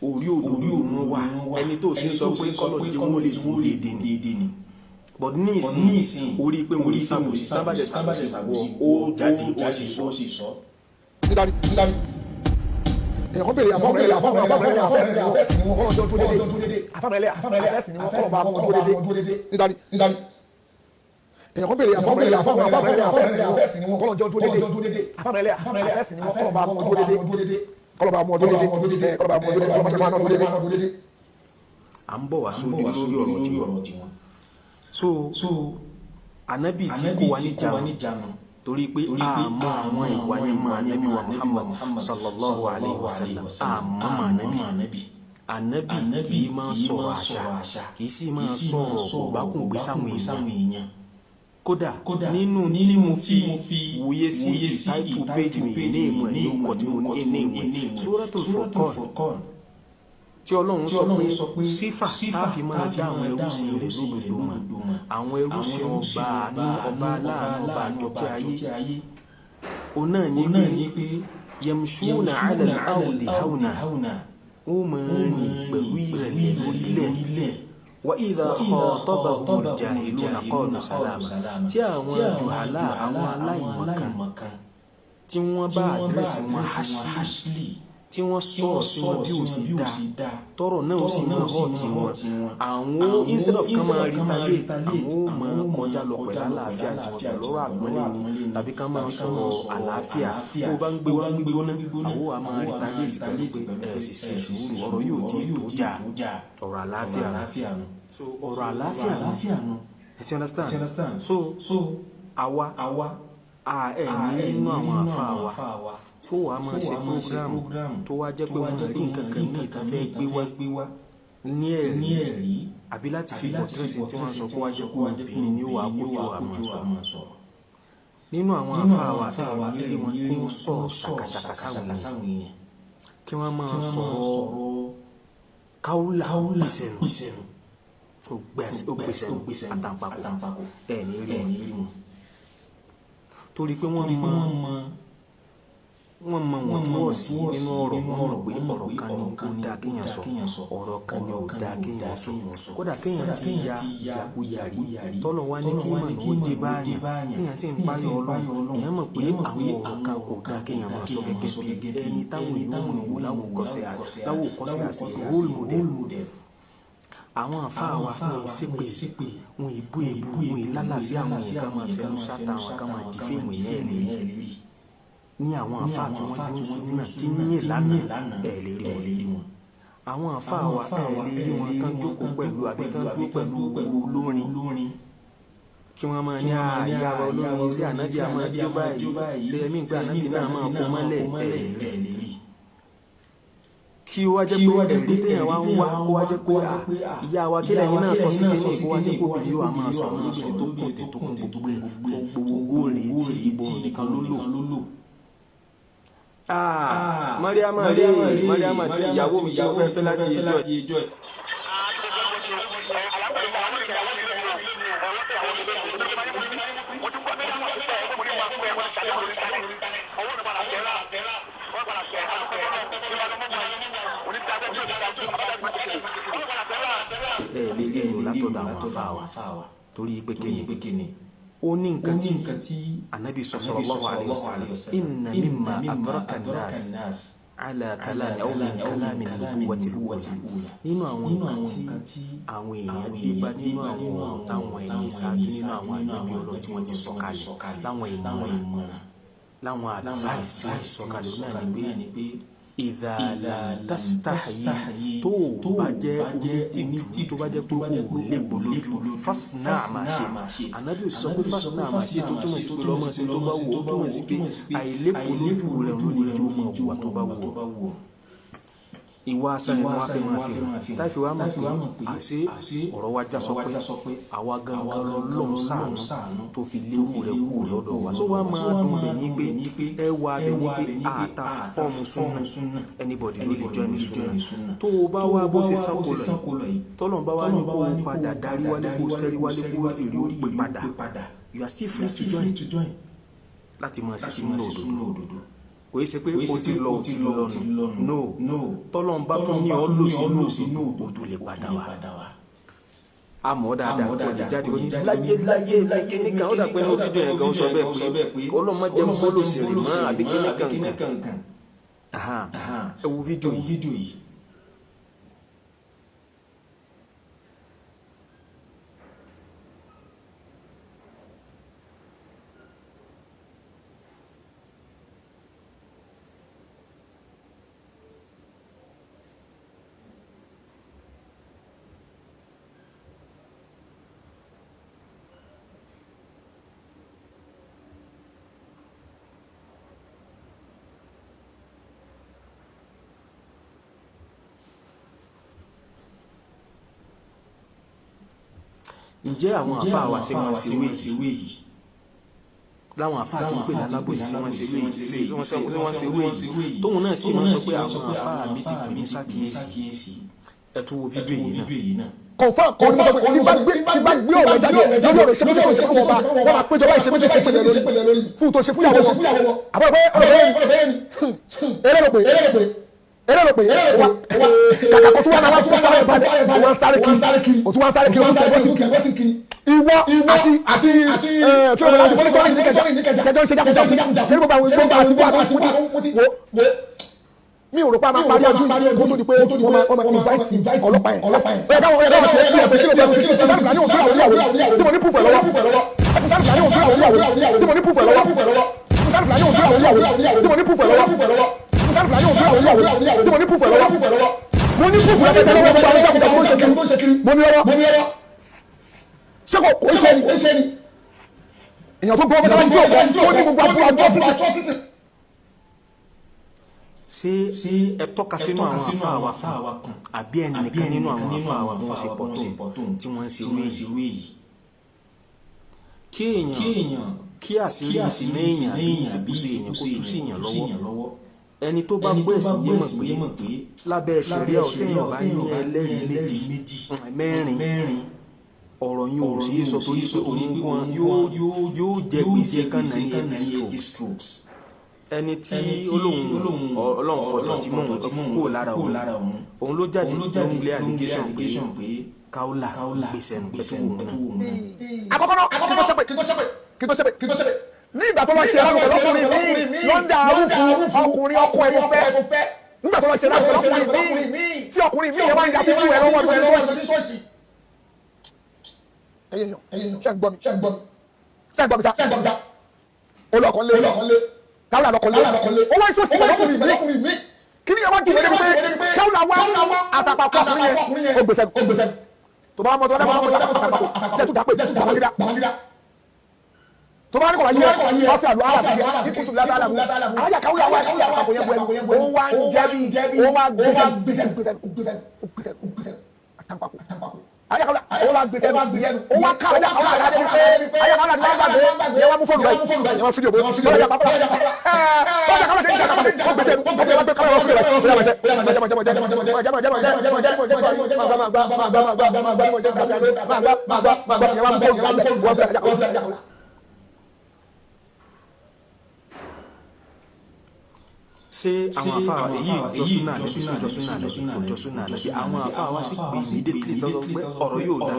Speaker 1: orí òdodo wọn wà, ẹni tó ṣe ń sọ pé kọ́lọ̀ jẹ́ wọ́n lè dúró déédéé ni. But ní ìsìn orí pé wọ́n ní sàbòsí, sábàjẹ́ sàbòsí wọ ó jáde ó sì sọ.
Speaker 2: Nítorí èèyàn kan béèrè àfáwọn ẹlẹ́yà, àfáwọn ẹlẹ́yà, àfẹ́sì ni wọ́n, kọ́lọ̀ jọ dúró dédé, àfáwọn ẹlẹ́yà, àfẹ́sì ni wọ́n, kọ́lọ̀ bá wọn dúró dédé. Nítorí èèyàn kan béèrè àfáwọn ẹlẹ́yà, àfáwọn ẹlẹ́yà, àfẹ́sì ni wọ́n, kọ́lọ̀ jọ dúró dédé, àfáwọn ẹlẹ́yà, àfẹ́sì ni wọ́n, kọ́lọ̀ bá wọn dúró dédé, kọ́lọ̀ bá wọn dúró dédé, kọ́lọ̀ bá wọn dúró dédé, kọ́lọ̀ bá wọn dúró dédé.
Speaker 1: À ń bọ̀ wá sórí lórí ọ̀rọ̀ tiwọn. So anabi tí kò wá ní jánu torí pé àmọ́ àwọn ìwà yẹn mọ́ anabi wa Muhammad sallallahu alayhi wa sallam, àmọ́ mọ́ anabi, anabi kì í máa sọ̀rọ̀ àṣà, kì í sì máa sọ̀rọ̀ kòbákùngbé sáwọn èèyàn. Kódà nínú tí mo fi wòye sí ìtáìtù péjì mi ní ìmọ̀ ní ìkọ̀ tí mo ní ní ìmọ̀ Suratul Furqan tí Ọlọ́run sọ pé sífà tá a fi máa dá àwọn ẹrúsìn rẹ̀ lódodo mọ̀, àwọn ẹrúsìn ọba àánú, ọba aláàánú, ọba àjọkẹ́ ayé, òun náà ní pé yamshuna ala al-ardi hauna, ó máa ń rìn pẹ̀lú ìrẹ̀lẹ̀ lórílẹ̀, wa idha khatabahumul jahiluna qalu salama, tí àwọn jùhálà, àwọn aláìmọ̀kan tí wọ́n bá àdírẹ́sì wọn hashli, tí wọ́n sọ̀rọ̀ sí wọn bí ó sì dáa, tọrọ náà ó sì máa hàn tí wọn, àwọn instead of kán máa retaliate, àwọn ó máa kọjá lọ pẹ̀lú àlàáfíà tí wọn pẹ̀lú ọ̀rọ̀ àpọ́nlé ni, tàbí kán máa sọ̀rọ̀ àlàáfíà. Bó o bá ń gbé wá gbígbóná, àwọn ó máa retaliate pẹ̀lú pé ẹ sì ṣe sùúrù, ọ̀rọ̀ yóò tí ì tó jà, ọ̀rọ̀ àlàáfíà nù. So ọ̀rọ̀ àlàáfíà nù, ẹ ti understand? So àwa ẹ ní nínú àwọn àfa wa tó wàá máa ṣe program tó wá jẹ́ pé wọ́n rí nǹkan kan ní ìtàn fẹ́ gbé wá ní ẹ̀rí àbí láti fi bọ̀tírẹ́sì tí wọ́n sọ kó wá jẹ́ kó obìnrin ni ó wàá kójú àmọ́ sọ. Nínú àwọn àfa wa ẹ̀ ní wọn tó ń sọ̀rọ̀ ṣàkàṣàkà sáwọn èèyàn, kí wọ́n máa sọ̀rọ̀ káwùlà ìsẹ̀nù ó gbèsè àtàǹpàkò, ẹ̀ ní rí wọn torí pé wọ́n mọ Wọ́n mọ wọn tí wọ́n sí nínú ọ̀rọ̀. Wọ́n mọ̀ pé ọ̀rọ̀ kan ní ó dáa kéèyàn sọ, ọ̀rọ̀ kan ní ò dáa kéèyàn sọ. Kódà kéèyàn ti ya ìyàkuyà rí, tọ́lọ̀ wá ní kí mọ̀ ní ó dé báyàn, kéèyàn sì ń páyọ̀ Ọlọ́run, èèyàn mọ̀ pé àwọn ọ̀rọ̀ kan kò dáa kéèyàn máa sọ gẹ́gẹ́ bí ẹni táwọn èèyàn mọ̀ wò láwòkọ́ṣe àti role model. Àwọn àfáà wa, wọn ìṣépè, wọn ìbú èbú, wọn ìlálàsí àwọn èèyàn ká máa fẹnu sáta, àwọn ká máa dìféèmù yẹn ẹ̀ lè rí ní àwọn àfáà tí wọ́n dúró súnà tí ń yìn lánàá, ẹ̀ lè rí wọn. Àwọn àfáà wa, ẹ̀ lè rí wọn tán jókòó pẹ̀lú àbí tán dúró pẹ̀lú olórin kí wọ́n máa ní àyà wa olórin sí ànábì àmọ́ jó báyìí, ṣe ẹ̀mí ìgbà ànábì náà máa kó mọ́lẹ̀, ẹ̀ lè rí. Kí ó wá jẹ́ pé ẹ̀rí téèyàn wá ń wá, kó wá jẹ́ pé ìyá wa kílẹ̀ yín náà sọ sí kíní, kó wá jẹ́ kó bìrì wà máa sọ̀rọ̀ lóbìnrin tó kùn tẹ̀ tó kún gbogbo ẹ̀ tó gbogbo góòlì tí ìbọn nìkan ló lò. Mariama rèé, Mariama tí ìyàwó mi tí mo fẹ́ fẹ́ láti ẹjọ́ ẹ̀. Ẹ lè rí ẹ̀yìn látọ̀dọ̀ àwọn afáwa, torí pé kíni ó ní nǹkan tí anabi sallallahu alaihi wasallam, inna mimma adraka an-nas ala kalami aw min kalami nubuwwati al-ula, nínú àwọn nǹkan tí àwọn èèyàn dé bá nínú àwọn ọ̀rọ̀ táwọn ẹni ṣáájú nínú àwọn ànábì Ọlọ́run tí wọ́n ti sọ kalẹ̀, láwọn ìmọ̀ràn, láwọn advice tí wọ́n ti sọ kalẹ̀ náà ni pé idha lam tastahyi, tó o bá jẹ́ onítìjú, tó bá jẹ́ pé o légbò lójú, fasna ma shi'ta. Ànábì sọ pé fasna ma shi'ta tó túmọ̀ sí pé lọ́mọ ṣe tó bá wù ọ́, túmọ̀ sí pé àìlégbò lójú rẹ̀ ló lè jó mọ̀ wà tó bá wù ọ́. Ìwà asán ni wọ́n fẹ́ máa fi hàn táìfi wá mọ̀ pé àṣé ọ̀rọ̀ wa já sọ pé àwa gangan lọ́lọ́run ṣàánú tó fi léwu rẹ̀ kú lọ́dọ̀ wa. Sọ wá máa dùn bẹ̀ ní pé ẹ wá bẹ̀ ní pé àtà fọ́ọ̀mù súnà, anybody ló lè join súnà. Tó o bá wá bó ṣe sanko lọ yìí, tọ́lọ́n bá wá ní kó o padà darí wálé, kó o sẹ́rí wálé, kó o lè rí o pè padà, you are still free to join láti máa ṣe súnà òdodo. Kò yẹ ṣe pé o ti lọ, o ti lọ nù. No, tọ́lọ́n bá tún ní ọ lò sínú òdodo, o tún lè padà wá. Àmọ́ dáadáa kò lè jáde kò ní láyé láyé láyé nìkan. Ó dà pé ní fídíò yẹn gan sọ bẹ́ẹ̀ pé ọlọ́mọdé ń bọ́ lòsèré mọ́ àbí kíní kankan. Ẹ wo fídíò yìí. Ǹjẹ́ àwọn àfáà wa ṣe wọ́n ṣe wé yìí? Láwọn àfáà tí ń pè lálábòsí, ṣe wọ́n ṣe wé yìí? Wọ́n ṣe wé yìí tóun náà sì máa ń sọ pé àwọn àfáà mi ti pè mí sákìyèsí. Ẹ tún wo fídíò yìí náà.
Speaker 2: Confam kò ní sọ pé tí bá gbé ọ̀rọ̀ jáde lórí ọ̀rọ̀ ìṣẹ́pẹ́sẹ́ tó ṣe fún ọba, wọ́n máa péjọba ìṣẹ́pẹ́sẹ́ ṣe pẹ̀lẹ́ lórí fún tó ṣe fún ìyàwó wọn. Àbúrò pé ọ̀rọ̀ bẹ́ẹ̀ ni eré ló pé, eré ló pé wa kàkà kó tún wá náà wá tún wá balẹ̀, wọ́n sáré kiri, kò tún wá sáré kiri, wọ́n tẹ̀ kiri. Ìwọ àti kí ló ń bá àti mọ́nítọ́rì ní Ìkẹjà jẹjọ́ ń ṣe jákujàku ṣe ní gbogbo àwọn gbogbo àti bó àti wo. Mi ò rò pé a máa parí ọdún yìí kó tó di pé wọ́n máa invite ọlọ́pàá yẹn. Ó yẹ káwọn ó yẹ káwọn tiẹ̀ bí kí ló fẹ́ fi sáà fúlàní òfin àwọn ìyàwó tí mo ní proof ẹ̀ lọ́wọ́, sáà fúlàní òfin àwọn ìyàwó tí mo ní proof ẹ̀ lọ́wọ́, sáà fúlàní òfin àwọn ìyàwó tí mo ní proof ẹ̀ lọ́wọ́, sáà fúlàní òfin àwọn ìyàwó tí mo ní proof ẹ̀ lọ́wọ́. Mo ní proof rẹpẹtẹ lọ́wọ́ gbogbo àwọn jákujàku tó ń ṣe kiri. Mo ní lọ́wọ́. Ṣé kò kò ṣe ni èèyàn tó gbọ́ mọ́sálásí tó ó ní gbogbo àbúrò atrocity.
Speaker 1: Ṣé ẹ tọ́ka sínú àwọn àfáà wa kan àbí ẹnìkan nínú àwọn àfáà wa bí wọ́n ṣe pọ̀ tó tí wọ́n ń ṣe irú èyí? Kí èèyàn kí àṣírí ìsìn èèyàn àbí ìsìnkúsí èèyàn kó tú sí èèyàn lọ́wọ́, ẹni tó bá gbọ́ ẹ̀sìn yé mọ̀ pé lábẹ́ ṣẹ̀ríà, téèyàn bá ní ẹlẹ́rìí méjì mẹ́rin, ọ̀rọ̀ yín ò sí sọ, torí pé òun gan yóò jẹ gbèsè kan náà ní 80 strokes. Ẹni tí olóhùn Ọlọ́run fọdọ̀ tí mò ń kó lára òun, òun ló jáde ló ń lé allegation pé Kaola gbèsè nù pẹ̀tù òun náà.
Speaker 2: Àkọ́kọ́ náà, kí tó ṣépè, kí tó ṣépè, kí tó ṣépè, kí tó ṣépè, ní ìgbà tó lọ ṣe ẹlọ́run pẹ̀lú ọkùnrin míì lọ́ndà arúfu ọkùnrin ọkọ ẹ̀ mo fẹ́, nígbà tó lọ ṣe ẹlọ́run pẹ̀lú ọkùnrin míì tí ọkùnrin míì yẹn wá ń ya fífú ẹ lọ́wọ́ tó ní sọ́ọ̀sì. Ẹyẹ yan, ṣé ń gbọ́ mi? Ṣé ń gbọ́ mi? Ṣé ń gbọ́ mi sá? Ṣé ń gbọ́ mi sá? Olùkọ́ lé Kaola lọkọ lé, ó wá ìṣòsì pẹ̀lú ọkùnrin míì. Kí ni ẹ wá dùn mí pé Kaola wá àtàpàpọ̀ ọkùnrin yẹn, ó gbèsè tó bá mọ tó bá mọ tó bá mọ jẹ́ tó dápé Babangida tó bá ní kọ̀ wáyé wá sí àlọ́ àlà sí kíkú tó lábẹ́ àlàmú alájà Kaola wá sí àpapọ̀ yẹn bu ẹnu, ó wá ń jẹ́bi, ó wá gbèsè gbèsè gbèsè gbèsè gbèsè gbèsè àtàpàpọ̀ alájà Kaola, ó wá gbèsè ó wá ká alájà Kaola àdé ni pé alájà Kaola ti wá gbàgbé yẹn, wá mú fóònù báyìí yẹn, wá fídíò bó alájà pàpà alájà Kaola ṣe ń jẹ́ àtàpàpọ̀, ó gbèsè ó gbèsè, wá gbé kámẹ́rà, wá fídíò báyìí.
Speaker 1: Ṣé àwọn afa èyí jọsúnà ànábì? Sún jọsúnà ànábì? Kò jọsúnà ànábì. Àwọn afa wa sì pè immediately tó sọ pé ọ̀rọ̀ yóò dá,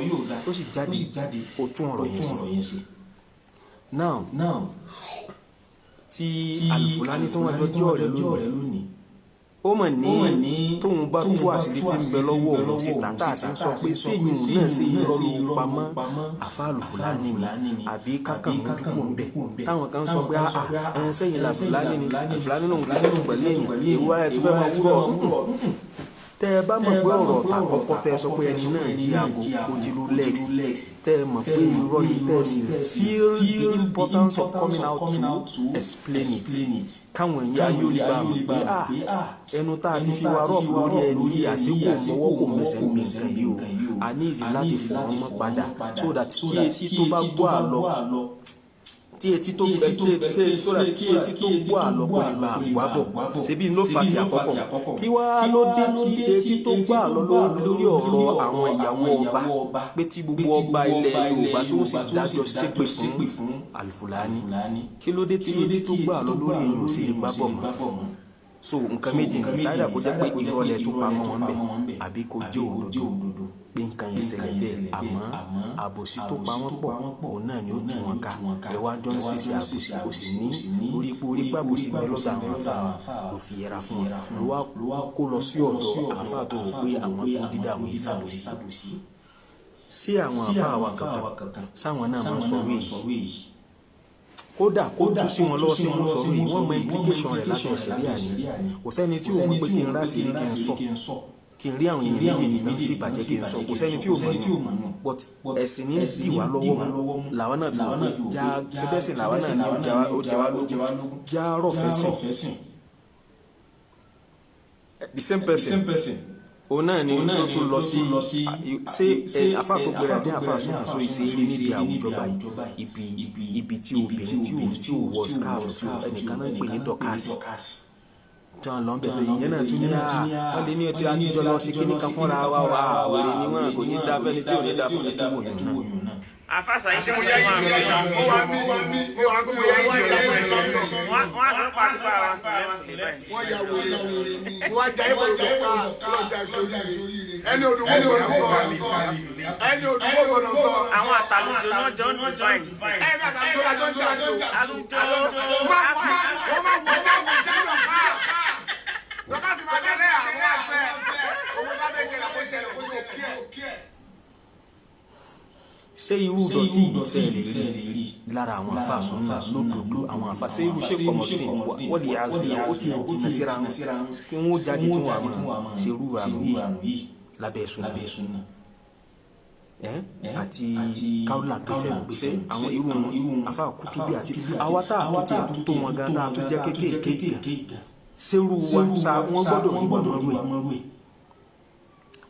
Speaker 1: ó sì jáde, ó tún ọ̀rọ̀ yẹn sí. Now tí Alufulani tó wọn jọ jẹ́ ọ̀rẹ́ lónìí, ó mọ̀ ní tóun bá tú àṣírí tí ń bẹ lọ́wọ́ òun síta, tá a sì ń sọ pé sẹ́yìn náà ṣe irọ́ ló pamọ́ àfa Alufulani ni àbí kákan mójúkò ń bẹ̀, táwọn kan sọ pé àà ẹ̀ sẹ́yìn làfúlání ni, Alufulani lòun ti sẹ́kù pẹ̀lú èèyàn ìwà ẹ̀ tó fẹ́ máa wúrọ̀. Tẹ́ ẹ bá mọ̀ pé ọ̀rọ̀ ọ̀tà àkọ́kọ́ tẹ́ ẹ sọ pé ẹni náà jí aago, ó jí Rolex, tẹ́ ẹ mọ̀ pé irọ́ ni, tẹ́ ẹ sì feel the importance of coming out to explain it, káwọn èèyàn ayé ò lè bá a mọ̀ pé ah, ẹnu tá a ti fi wa rọ́ọ̀fù lórí ẹni yìí, àṣekò mọ́wọ́ kò mẹsẹ̀ ń mi nǹkan yìí o, a ní ìdí láti fọ̀ wọ́n mọ́ padà, so that tí etí tó bá gbọ́ àlọ́, tí etí tó tí so that kí etí tó gbọ́ àlọ́ kó lè bá a gbọ́ bọ̀. Ṣebí ló fa ti àkọ́kọ́? Kí wá ló dé tí etí tó gbọ́ àlọ́ lórí ọ̀rọ̀ àwọn ìyàwó ọba, pé tí gbogbo ọba ilẹ̀ Yorùbá tí wọ́n sì dájọ́ ṣépè fún Alufulani, kí ló dé tí etí tó gbọ́ àlọ́ lórí èèyàn ò sì lè gbá bọ̀ mọ́? So nǹkan méjì ní sáyidà: kó jẹ́ pé irọ́ lẹ tó pamọ́ wọn bẹ̀, àbí kó jẹ́ òdodo pé nǹkan yẹn ṣẹlẹ̀ bẹ́ẹ̀, àmọ́ àbòsí tó pa wọ́n pọ̀, òun náà ni ó tú wọn ká. Ẹ wá jọ ń ṣèṣe àbòsí, ó sì ní orí pé orí pàbòsí bẹ lọ́dọ̀ àwọn afá, ló fi yẹra fún wọn, ló wá kó lọ sí ọ̀dọ̀ afá tó wò pé àwọn tó dídá àwọn yìí ṣàbòsí sí àwọn afá wa kankan, sáwọn náà máa ń sọ wéyìí. Kódà kó tú sí wọn lọ́wọ́ sí wọn sọ̀rọ̀ yìí, wọ́n mọ implication rẹ̀ lábẹ́ ìṣẹ̀lẹ̀ àní. Kò sẹ́ni tí ò mọ̀ pé kí n rá sílé kí n sọ, kí n rí àwọn èèyàn méjèèjì tán sí ìbàjẹ́ kí n sọ, kò sẹ́ni tí ò mọ̀ nù. But ẹ̀sìn ní dì wá lọ́wọ́ mú, làwọn náà fi wò pé já sẹ́bẹ̀sìn làwọn náà ní ó jẹ wá lógún, já rọ̀ fẹ́sìn. The same person òun náà ni ló tún lọ sí ṣé afa tó gbéra ní afa sọ̀rọ̀ ìṣe eré níbi àwùjọ báyìí, ibi tí obìnrin tí ò wọ scarf, tí ẹnìkan náà ń pè ní Dorcas tí wọn lọ ń bẹ̀tẹ̀ ìyẹn náà tún ní à wọ́n lè ní ọtí àtijọ́ lọ sí kíní kan fúnra wa wà wèrè ni wọn kò ní dá fẹ́ni tí ò ní dá fún ẹtú wò yẹn náà.
Speaker 3: Àfàṣà yìí
Speaker 4: Ṣé mo yá yìí jọ? Ó wá bí mo wá pé mo yá yìí jọ.
Speaker 3: Wọ́n á sọ pé àti bá ara sùn lẹ́kùn báyìí.
Speaker 4: Wọ́n ya wèrè ni, mo wá jayé pẹ̀lú pa lọ́jà sóríire. Ẹni òdùnmó gbọ́dọ̀ sọ, ẹni òdùnmó gbọ́dọ̀ sọ.
Speaker 3: Àwọn àtàlùjọ náà jọ ń dùn báyìí.
Speaker 4: Ẹni àtàlùjọ náà jọ ń jà sí o.
Speaker 3: Àlùjọ.
Speaker 4: Wọ́n máa wọ jáwọ́ jáwọ́ ká lọ́kà sì máa dẹ́lẹ̀ àwọn àfẹ́ owó bá fẹ́ ṣẹlẹ̀ kó ṣẹlẹ̀ kó ṣe kí ẹ̀.
Speaker 1: Ṣé irú dọ̀tí yìí ṣe lè rí lára àwọn afa súnmọ́ lódodo? Àwọn afa, ṣé irú ṣe kọ̀mọ̀tì wọ́n lè azùlẹ̀ ó ti jìnnà síra wọn kí wọ́n jáde tí wọ́n àmọ́ ṣerú àrùn yìí lábẹ́ súnmọ́ àti Kaola gbèsè gbèsè àwọn irú afa Kutubi àti àwa tá a tó tiẹ̀ tó tó wọn gan, tá a tó jẹ́ kéékèèké gan, ṣerú wa sa wọ́n gbọ́dọ̀ rí wọn mọ́rú ẹ̀?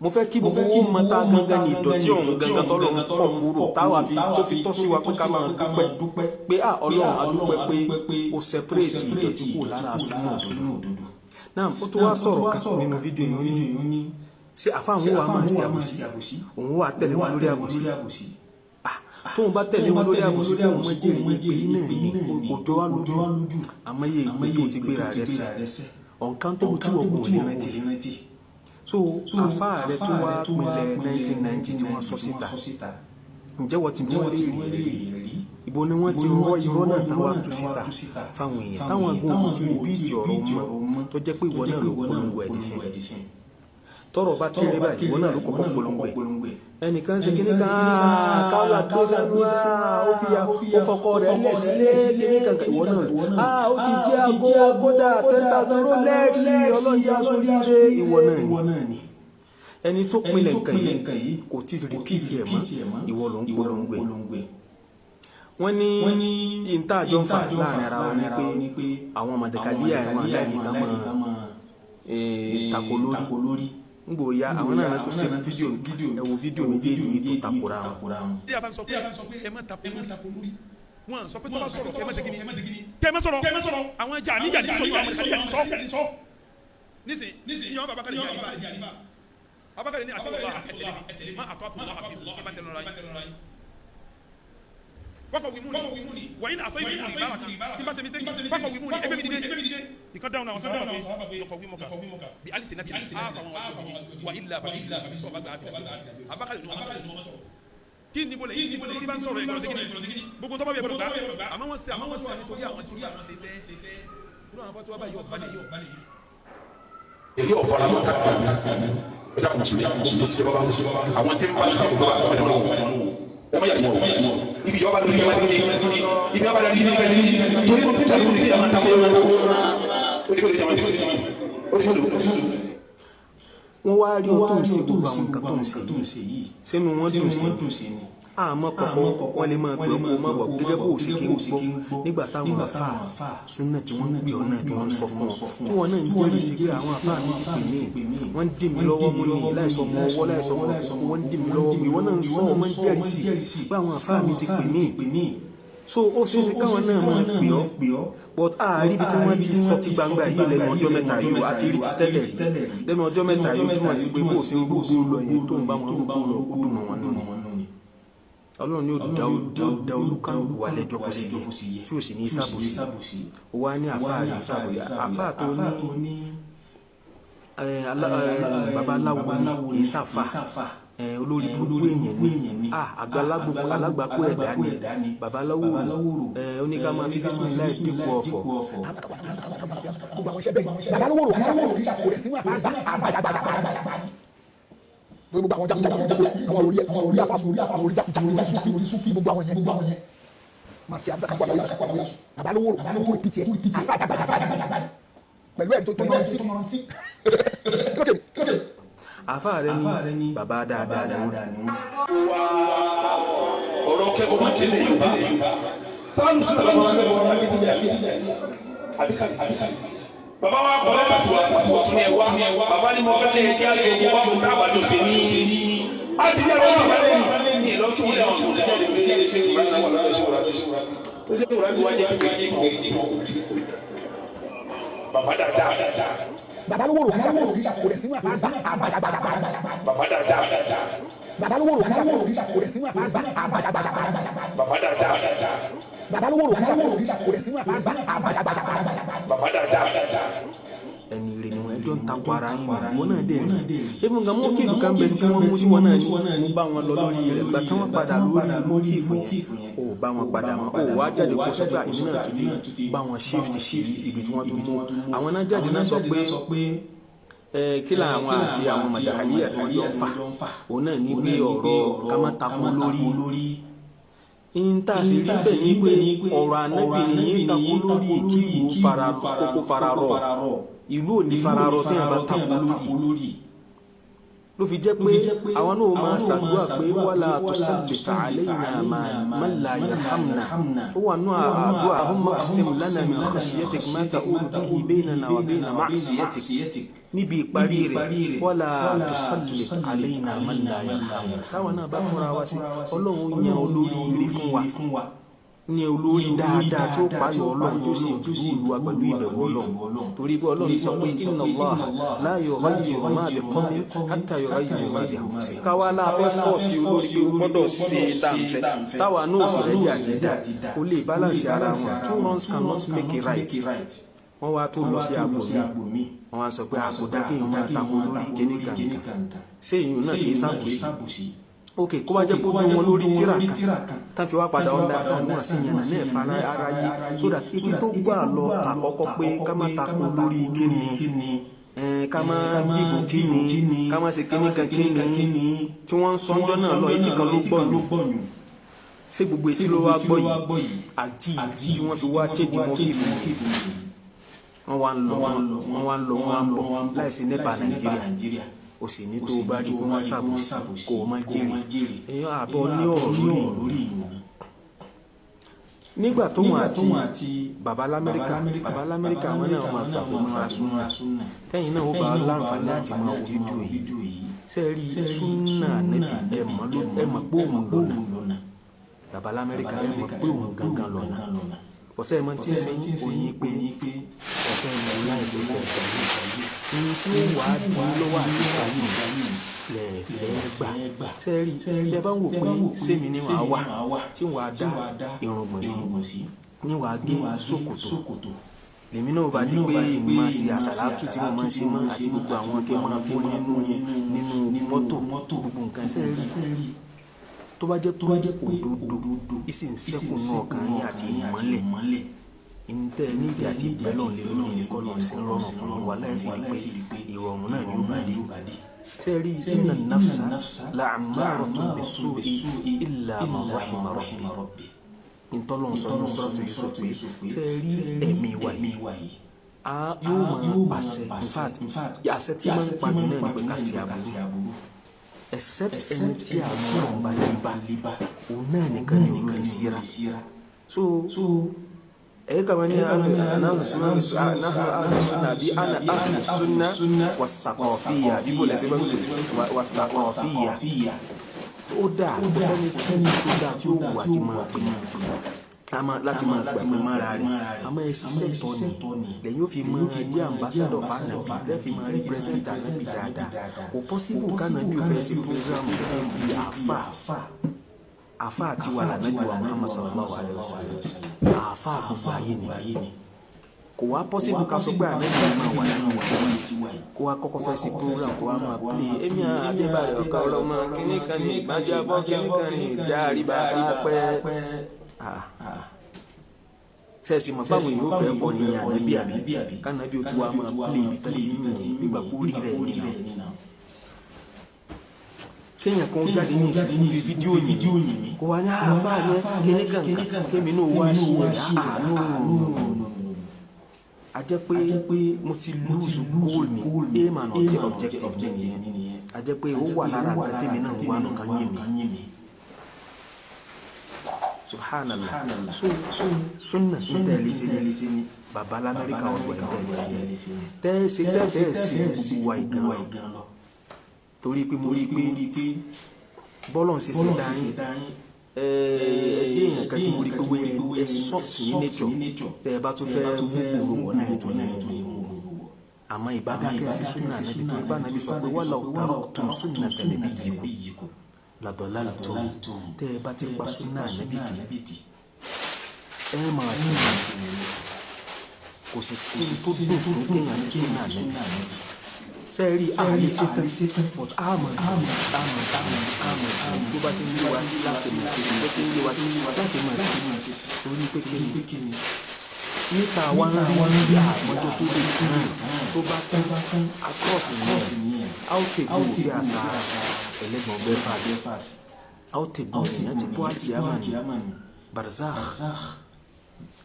Speaker 1: Mo fẹ́ kí gbogbo owó mọ ta gangan ní ìdọ̀tí ọ̀hún gangan tọ́lọ́run fọ̀ kúrò, táwa fi tó fi tọ́ sí wa pé ká máa dúpẹ́ pé à Ọlọ́run, a dúpẹ́ pé o separate ìdọ̀tí kúrò lára súnmọ́ òdodo náà. Ó tó wá sọ̀rọ̀ kan nínú fídíò yìí, ó ní ṣé àfa òun wà máa ṣe àbòsí, òun wà tẹ̀lé wọn lórí àbòsí. Tóun bá tẹ̀lé wọn lórí àbòsí, kóun mọ jèrè ìpè yìí náà ni kò jọ wá lójú. Àmọ́ iye ìpè tó ti gbéra rẹ̀ sẹ́ uncountable tí wọ́n kò ní rántí. So àfáà rẹ tó wá pinlẹ̀ 1990 tí wọ́n sọ síta, ǹjẹ́ wọ́n ti bí wọ́n lè rí rí ibo ni wọ́n ti rọ́ irọ́ náà táwa tú síta fáwọn èèyàn, táwọn agun òkú ti rìpíìtì ọ̀rọ̀ mọ́, tó jẹ́ pé ìwọ náà ló polongo ẹ̀ dísìn? Tọ́rọ̀ bá kéré báyìí, ìwọ náà ló kọ́kọ́ polongo ẹ̀. Ẹnìkan ṣe kíní kan káwlà gbé sanúwà, ó fi ó fọkọ rẹ̀ lẹ̀ sílé kíní kan, ìwọ náà ó ti jẹ́ aago kódà 10,000 Rolex, ọlọ́njà sóríire, ìwọ náà ni. Ẹni tó pinlẹ̀ nǹkan yìí kò tí ì rìpíìtì ẹ̀ mọ́, ìwọ ló ń polongo ẹ̀. Wọ́n ní ìta àjọ ń fà láàrin ara wọn ni pé àwọn mọ̀dẹ̀kálíà ẹ̀wọ̀n aláìkí kan máa tako lórí ngbò ya àwọn náà tó ṣe fídíò. Ẹ wo fídíò méjèèjì yìí tó takora wọn.
Speaker 5: Bí a bá ń sọ pé ẹ má tako lórí, wọn sọ pé tó bá sọ̀rọ̀ kẹ́ ẹ má ṣe kíni, kẹ́ ẹ má sọ̀rọ̀. Àwọn jà níjà ní sọ yìí, àwọn mọ̀dẹ̀kálíà ní sọ nísìn níyàn bàbá kálí jà níbà abakari ni àti ọba ẹtẹlẹ mi má àtọ àpò àfi kí bá tẹlẹ lọ́la yìí wakọ wimu ni wàyí ní asọ yìí ní ìbára kan tí n bá ṣe mistake, wakọ wimu ni ẹgbẹ́ mi dìde ìkan dáhùn náà. Wọn sọ pé lọkọ wimu kan bí alisi nati a fa wọn wà ilà fàbí sọ bá gbà abakari ni wọn sọ kí ni bole yìí ní bá ń sọ̀rọ̀ ẹgbẹ̀rún segin gbogbo tó bá bẹ gbọ́dọ̀ gbà. Àmọ́ wọn ṣe àwọn wọn nítorí àwọn tí wọn ṣe ṣe kúrò àwọn fatiwa báyìí ọ̀balẹ̀ yìí.
Speaker 2: Èyí ọ̀fọ̀ra máa ká ẹ dákun sí i tí bá àwọn tí ń bá ní ìjọba bá wọn ẹ má yàtọ̀ wọn ibi ìjọba lórí ẹ má sí ibi ìjọba lórí ẹ má sí torí mo ti dàgbò ní ìyá máa ta kó ó ní kó lè jẹ́ ó ní kó lè.
Speaker 1: Wọ́n wá rí ọ tó ń ṣe gbogbo àwọn nǹkan tó ń ṣe yìí, sínú wọn dùn sí ni. Àmọ́ kọ̀kọ́ wọ́n lè máa gbọ́ kó má wọ̀ gẹ́gẹ́ bó ṣe kí ń gbọ́ nígbà táwọn àfáà súnà tí wọ́n ń pè ọ́ náà, tí wọ́n ń sọ fún ọ, tí wọ́n náà ń jẹ́rìí sí pé àwọn àfáà mi ti pè mí, wọ́n ń dì mí lọ́wọ́ mú ni láìsọ ọmọ ọwọ́, láìsọ ọmọ ọkọ̀, wọ́n ń dì mí lọ́wọ́ mú. Ìwọ náà ń sọ, ọmọ ń jẹ́rìí sí pé àwọn àfáà mi ti pè mí. So ó ṣeé ṣe káwọn náà máa pè ọ́, but àárí ibi tí wọ́n ti sọ ti gbangba yìí lẹ́nu ọjọ́ mẹ́ta yìí, àti rí ti tẹ́lẹ̀ rí lẹ́nu ọjọ́ mẹ́ta yìí. Túmọ̀ sí pé bó o ṣe ń rúgbó lọ yẹn, tó ń bá wọn rúgbó lọ, ó dùn mọ́ wọn nù. Ọlọ́run ni ó da olúkálùkù wa lẹ́jọ́ bó sì yẹ, tí ò sì ní sábòsí. Ó wá ní àfáà rẹ̀ sábòsí, àfáà tó ní babaláwo ni kì í sàfà, olórí burúkú èèyàn ni, àgbàlagbàkú ẹ̀dá ni babaláwo, ó ní ká máa fi bísímìláì dípò ọ̀fọ̀.
Speaker 2: Babaláwo rò kí sàfẹ́ kò rẹ̀ sínú àfáà àfáà gbogbo àwọn jagunjagun yẹn, àwọn orí àwọn orí afasun orí afasun orí jagunjagun orí sufi gbogbo àwọn yẹn máa ṣe àbúrò àkọlà yasù. Babaláwo rò tó rìpìtì ẹ àfáà jàgbàjàgbà pẹ̀lú ẹ̀rí tó yọrantí.
Speaker 1: Àfáà rẹ ní bàbá dáadáa ni wọ́n.
Speaker 2: Ọ̀rọ̀ kẹ́kọ̀ọ́ máa kéde Yorùbá sáàlù sí ọ̀rọ̀ kẹ́kọ̀ọ́ máa kéde àbíkàlì. Bàbá wa kọ́ lẹ́tà sí wa tún ní ẹ wá. Bàbá ní mo fẹ́ kí ẹ kí á lè wá mo tá àbájọ sí ní. A ti ní àwọn bàbá lẹ́yìn ní ìlọ kí wọ́n lè wọ́n tó jáde pé ṣé ìwúrà náà wà lọ́dọ̀ ṣé ìwúrà ṣé ìwúrà bí wọ́n jẹ́ kí wọ́n bàbá dáadáa. Babaláwo rò kí sàfẹ́ kò rẹ̀ sínú àfáà àfáà bàbá dáadáa. Babaláwo rò kí sàfẹ́ kò rẹ̀ sínú àfáà àfáà bàbá dáadáa. Babaláwo rò kí sàfẹ́ kò rẹ̀ sínú àfáà àfáà bàbá dáadáa.
Speaker 1: Ẹni rè ni wọn, ẹjọ́ ń takò ara yín, wọn náà dẹ̀ rí even gan mọ́kìfù kan bẹ tí wọ́n mú, tí wọ́n náà ní mo bá wọn lọ lórí rẹ̀. Gbà tí wọ́n padà lórí mọ́kìfù yẹn, ò bá wọn padà mọ́, ò wá jáde kó sọ pé èmi náà tún ti bá wọn shift sí ibi tí wọ́n tún mú. Àwọn náà jáde náà sọ pé kí làwọn àti àwọn màdàkàlíyà tí wọ́n jọ ń fà, òun náà ní pé ọ̀rọ̀ ká má takò lórí nta sì rí bẹ́ẹ̀ ni pé ọ̀rọ̀ ànábì nìyí ń takò lórí kí ìlú kókó fararọ̀, ìlú ò ní fararọ tí wọn bá takò lórí. Ló fi jẹ́ pé àwọn náà máa ṣàdúrà pé wala tusallit alayna man la yarhamna. Ó wà nù àdúrà Allahumma qsim lana min khashyatik ma ta'ulu bihi baynana wa bayna ma'siyatik, níbi ìparí rẹ̀ wala tusallit alayna man la yarhamna. Táwọn náà bá túnra wá sí, Ọlọ́run yan olórí ire fún wa. Ní olórí dáadáa tí ó payọ̀ Ọlọ́run, tí ó sì rúlu wa pẹ̀lú ìbẹ̀wò Ọlọ́run, torí pé Ọlọ́run sọ pé inna Allaha la yughayyiru ma bi qawmin hatta yughayyiru ma bi anfusihim. Káwa láàfẹ́ force olórí pé ó gbọ́dọ̀ ṣe tá à ń fẹ́, táwa náà sì ready àti dà, kó lè balance ara wọn. Two wrongs cannot make a right. Wọ́n wá tó lọ sí agbo mi, wọ́n wá sọ pé àkódá kéèyàn máa tako lórí kíní kankan. Ṣé èyí náà kì í ṣàbòsí? Ok, kó bá jẹ́ kó dún wọn lórí tíra kan tán fi wá padà understand wọn sí yẹn náà fara ara yé, so that etí tó gbà lọ tàkọ́kọ́ pé ká má tako lórí kíni, ká má dìbò kíni, ká má ṣe kíní kan kíni tí wọ́n ń sọ ńjọ́ náà lọ, etí kan ló gbọ́ yùn. Ṣé gbogbo etí ló wá gbọ́ yìí? Àti ìdí tí wọ́n fi wá change mọ́ kí wọ́n wá ń lọ, wọ́n wá ń lọ, wọ́n wá ń bọ̀ láìsí NEPA Nàìjíríà. O sì ní tó o bá rí pé wọ́n ṣàbòsí, kó o má jèrè èèyàn àbọ̀ ní ọ̀rọ̀ lórí ìlú. Nígbà tóun àti baba lamẹ́ríkà, baba lamẹ́ríkà, àwọn náà máa gbà pé múra súnà. Tẹ́yìn náà ó bá láǹfààní àti máa wo fídíò yìí, ṣe rí súnà nẹ́bí, ẹ mọ̀ pé òun lọ́nà. Baba lamẹ́ríkà, ẹ mọ̀ pé òun gangan lọ́nà. Ọ̀sẹ̀ ẹ̀ mọ̀ tí ń ṣe oyin pé ọ̀fẹ́ ìlú láìpẹ́ ní tí ó wàá di lọ́wọ́ àti ìfàyè lẹ́ẹ̀fẹ́ gbà. Sẹ́ẹ̀rì, tẹ bá ń wò pé sẹ́mi ni wàá wà tí wàá dá irùngbọ̀n sí, ní wàá gé ṣòkòtò, lèmi náà bá di pé èmi máa ṣe àṣàlátù tí mo máa ń ṣe mọ́, àti gbogbo àwọn kí n máa bó nínú mọ́tò, gbogbo nǹkan. Sẹ́ẹ̀rì, tó bá jẹ́ pé òdodo ìsì ń sẹ́kù náà kan yín àti ìmọ́lẹ̀ ntẹ nídìí àti ìbẹ́lọ̀ lé lórí ní kọ́lọ̀ sí rọrùn fún wa láìsí pé ìrọ̀rùn náà ni ó bá dé. Sẹ́ẹ̀rí, inna nafsa la'ammaratun bis-su'i illa man rahima rabbi. Ntọ́lọ́n sọ ní Suratu Yusuf pé sẹ́ẹ̀rí, ẹ̀mí wa yìí yóò máa pàṣẹ. In fact, àṣẹ tí máa ń pàjù náà ní pé ká ṣe aburú, except ẹni tí àwọn ọ̀rọ̀ bá lè bá, òun náà nìkan ni òun lè síra. So ẹ̀yẹ́ kàmá ní ana ahlu sunna àbí ana ahlu sunna wasaqafiyya, bíbó lẹ́sẹ̀ bá wasaqafiyya, ó dáa. Kò sẹ́ni tí ó dáa tí ó wù àti máa pè láti máa gbà pé mára rẹ̀, àmọ́ ẹ ṣiṣẹ́ tọ́ ni lẹ́yìn ó fi máa jẹ́ ambassador fànàbí, tẹ́ fi máa represent ànábì dáadáa. Kò possible kànábì ò fẹ́ ṣe program gẹ́gẹ́ bí àáfà. Àáfà àti wà lànàbí wa Muhammad sallallahu alayhi wa sallam, àáfà gbogbo ayé ni. Kò wá possible ká sọ pé ànábì máa wà nínú tiwa, kó wá kọ́kọ́ fẹ́ ṣe program, kó wá máa play èmi àdébàrẹ̀ ọ̀ka ọlọ́mọ kíníkan ní ìgbàjábọ̀, kíníkan ní ìjà àríbá pẹ́. Sẹ́ẹ̀sì mọ̀ fáwọn èèyàn ó fẹ́ kọ́ ní ànábì, àbí kánábì ó tún wá máa play ibi tán ti ń yìn nígbà kó rí rẹ̀ nìyẹn. Kéèyàn kan jáde ní ìsìnkú fi fídíò yìn mí, kó wá ní àáfàá yẹn kíní kankan, kémi náà wá ṣe ẹ̀ àánú. A jẹ́ pé mo ti lose goal mi, aim and objective mi nìyẹn. A jẹ́ pé ó wà lára nǹkan tèmi náà wà nǹkan yìn mí. Subhanallah. So sunna ń tẹ̀lé sí ni baba lamẹ́ríkà, ọ̀gbọ̀n ń tẹ̀lé sí tẹ́ẹ̀sì tẹ́ẹ̀fẹ́ sí ju gbogbo wa ìgan lọ, torí pé mo rí i pé bọ́lọ̀ ń ṣe ṣe dání ẹ̀ẹ́dẹ́ èèyàn kan tí mo rí i pé wẹ́ ẹ soft ní nature, tẹ́ ẹ bá tún fẹ́ mú gbòòrò wọ̀ náà, ètò ní àmọ́ ìbádákẹ́ sí sunna nàbí, torí bá nàbí sọ pé walaw taraktum sunnata nabiyyikum ladọ̀lálùtò, tẹ́ ẹ bá ti pa súnà ànábì tì, ẹ máa sí kò sì sí tó dùn tó kéèyàn sí súnà ànábì. Sẹ́ẹ̀rí, àlè ṣetán, but àmọ̀ àmọ̀ àmọ̀ àmọ̀ àmọ̀ bó bá ṣe ń yé wa sí láti mọ̀ sí, bó ṣe ń yé wa sí láti mọ̀ sí, torí pé kí ni níta wa ń rí bí àmọ́jọ́ tó lè kàn tó bá tán across nìyẹn. How to go bí àṣà ẹlẹ́gbọ̀n breakfast, how to go èèyàn ti bọ́ àlìyámà ni barzakh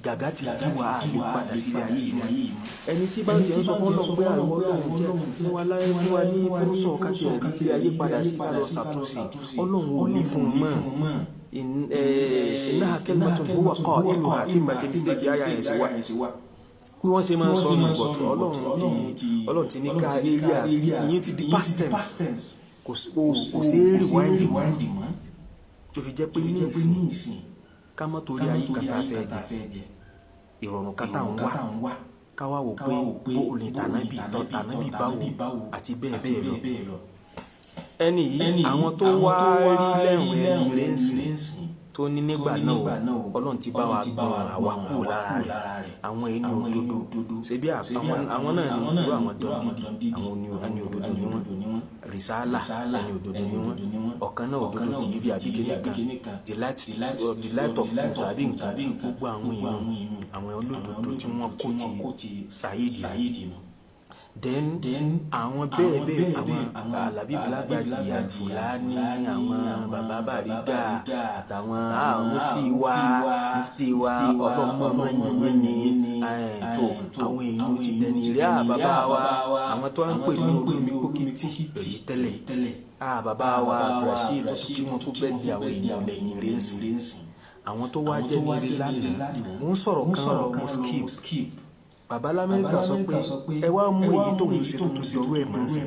Speaker 1: gàgá ti dí wa, àlè padà sílé ayé yìí. Ẹni tí bá ń jẹ́ ń sọ fọ́lọ́run pé àwọn Ọlọ́run jẹ́ fún wa láyé, fún wa ní fúrúsọ̀ káti ẹ̀rí ilé ayé padà sí ká lọ ṣàtúnṣe, Ọlọ́run ò ní fún un mọ́. Innaha kalimatun huwa qailuha, tí n bá ṣe mistake ayá yẹn sí wa bí wọ́n ṣe máa ń sọ nù, but Ọlọ́run ti ní ká area ìyẹn ti di past tense, kò sí rewind mọ́, tó fi jẹ́ pé ní ìsìn. Ká má torí ayé kan tá a fẹ́ jẹ, ìrọ̀rùn kan tá à ń wá, ká wá wò pé bó o lè tànábì tọ́ tànábì báwo àti bẹ́ẹ̀ bẹ́ẹ̀ lọ. Ẹni yìí, àwọn tó wá rí lẹ́rùn ẹni rẹ̀ ń sìn tó ní nígbà náà, Ọlọ́run ti bá wa gbọ́n àwa kúrò lára rẹ̀. Àwọn ẹni òdodo, ṣebí àwọn náà ní irú àwọn dọ́ndídì, àwọn ẹni òdodo ni wọ́n. Rìsálà, ẹni òdodo ni wọ́n. Ọ̀kan náà, Òdodo TV àbí kíní kan, The Light of Truth àbí nǹkan, gbogbo àwọn èèyàn, àwọn olódodo tí wọ́n kó ti Saheed nù. Then àwọn bẹ́ẹ̀ bẹ́ẹ̀, àwọn Alábí Bùlágbàjì, Àfúlàní, àwọn bàbá Bàrígà àtàwọn mufti wa ọlọ́mọọmọ yẹnyẹn ni tó àwọn èèyàn ti dẹni rí. À bàbá wa, àwọn tó ń pè ní olómi pókìtì èyí tẹ́lẹ̀, à bàbá wa Abdulrasheed tó tún kí wọn kó bẹ́ẹ̀ di àwọn èèyàn lẹ́yìn rí ń sìn. Àwọn tó wá jẹ́ ní rí lánàá, mò ń sọ̀rọ̀ kan mo skip. Bàbá lamẹ́ríkà sọ pé ẹ wá mú èyí tóun ṣe tó tún yọrú ẹ̀ mọ́ sí,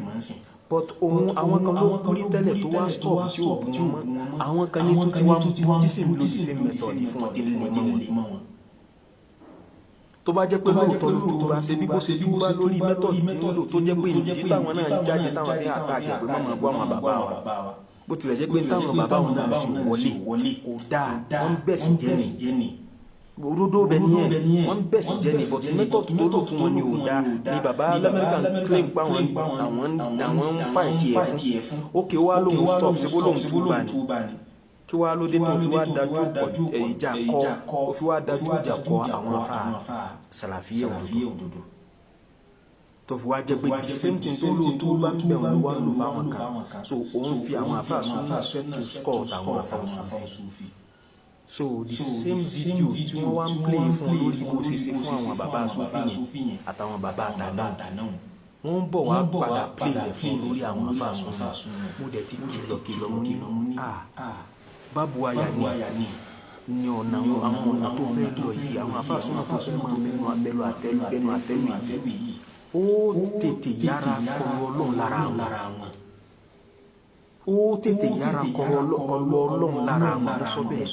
Speaker 1: but òun, àwọn kan ló kúrí tẹ́lẹ̀ tó wá stop tí ò bú wọn mọ́. Àwọn kan ní tó ti wá tí sì ń lo the same method fún wọn tí ń lè mọ́ wọn. Tó bá jẹ́ pé lóòótọ́ ló túbá, ṣe bí bó ṣe túbá lórí method tí ń lò, tó jẹ́ pé ìdí táwọn náà ń jáde táwọn fi àtàkì pé mọ́mọ́ gbọ́ àwọn bàbá wa, bó tilẹ̀ jẹ́ pé táwọn bàbá wọn náà sì wọlé kò dáa, wọ́n bẹ̀ sí jẹ́ ni òdodo bẹ nìyẹn, wọ́n bẹ̀ sí jẹ́ ni, but method tó lò fún wọn ni ò dáa ni. Bàbá lamẹ́ríkà claim pa àwọn àwọn ń fight ẹ̀ fún. Ókè, wá lóhun stop, ṣe bó lóhun túbà ni? Kí wàá ló dé tó fi wá dájú ìjà kọ, ó fi wá dájú ìjà kọ àwọn afa Sàlàfíà òdodo, tó fi wá jẹ́ pé the same thing tó lò tó bá ń bẹ̀ wọn ló wá ń lò fáwọn kan? So òun fi àwọn afa súnmọ́ settle score àwọn afa Sufi. So the same video tí wọ́n wá ń play fún lórí bó ṣe ṣe fún àwọn bàbá Sufi yẹn àtàwọn bàbá àtàná, wọ́n ń bọ̀ wá padà play rẹ̀ fún lórí àwọn afa súnmọ́. Mo dẹ̀ ti kìlọ̀ kìlọ̀, mo ní bábu àyà ní ọ̀nà, àwọn ọ̀nà tó fẹ́ lọ yìí, àwọn afa súnmọ́ tó fẹ́ máa bẹnu àtẹ́lù bẹnu àtẹ́lù yìí, ó tètè yára kọlu Ọlọ́run lára wọn, ó tètè yára kọlu Ọlọ́run lára wọn. Mo sọ bẹ́ẹ̀,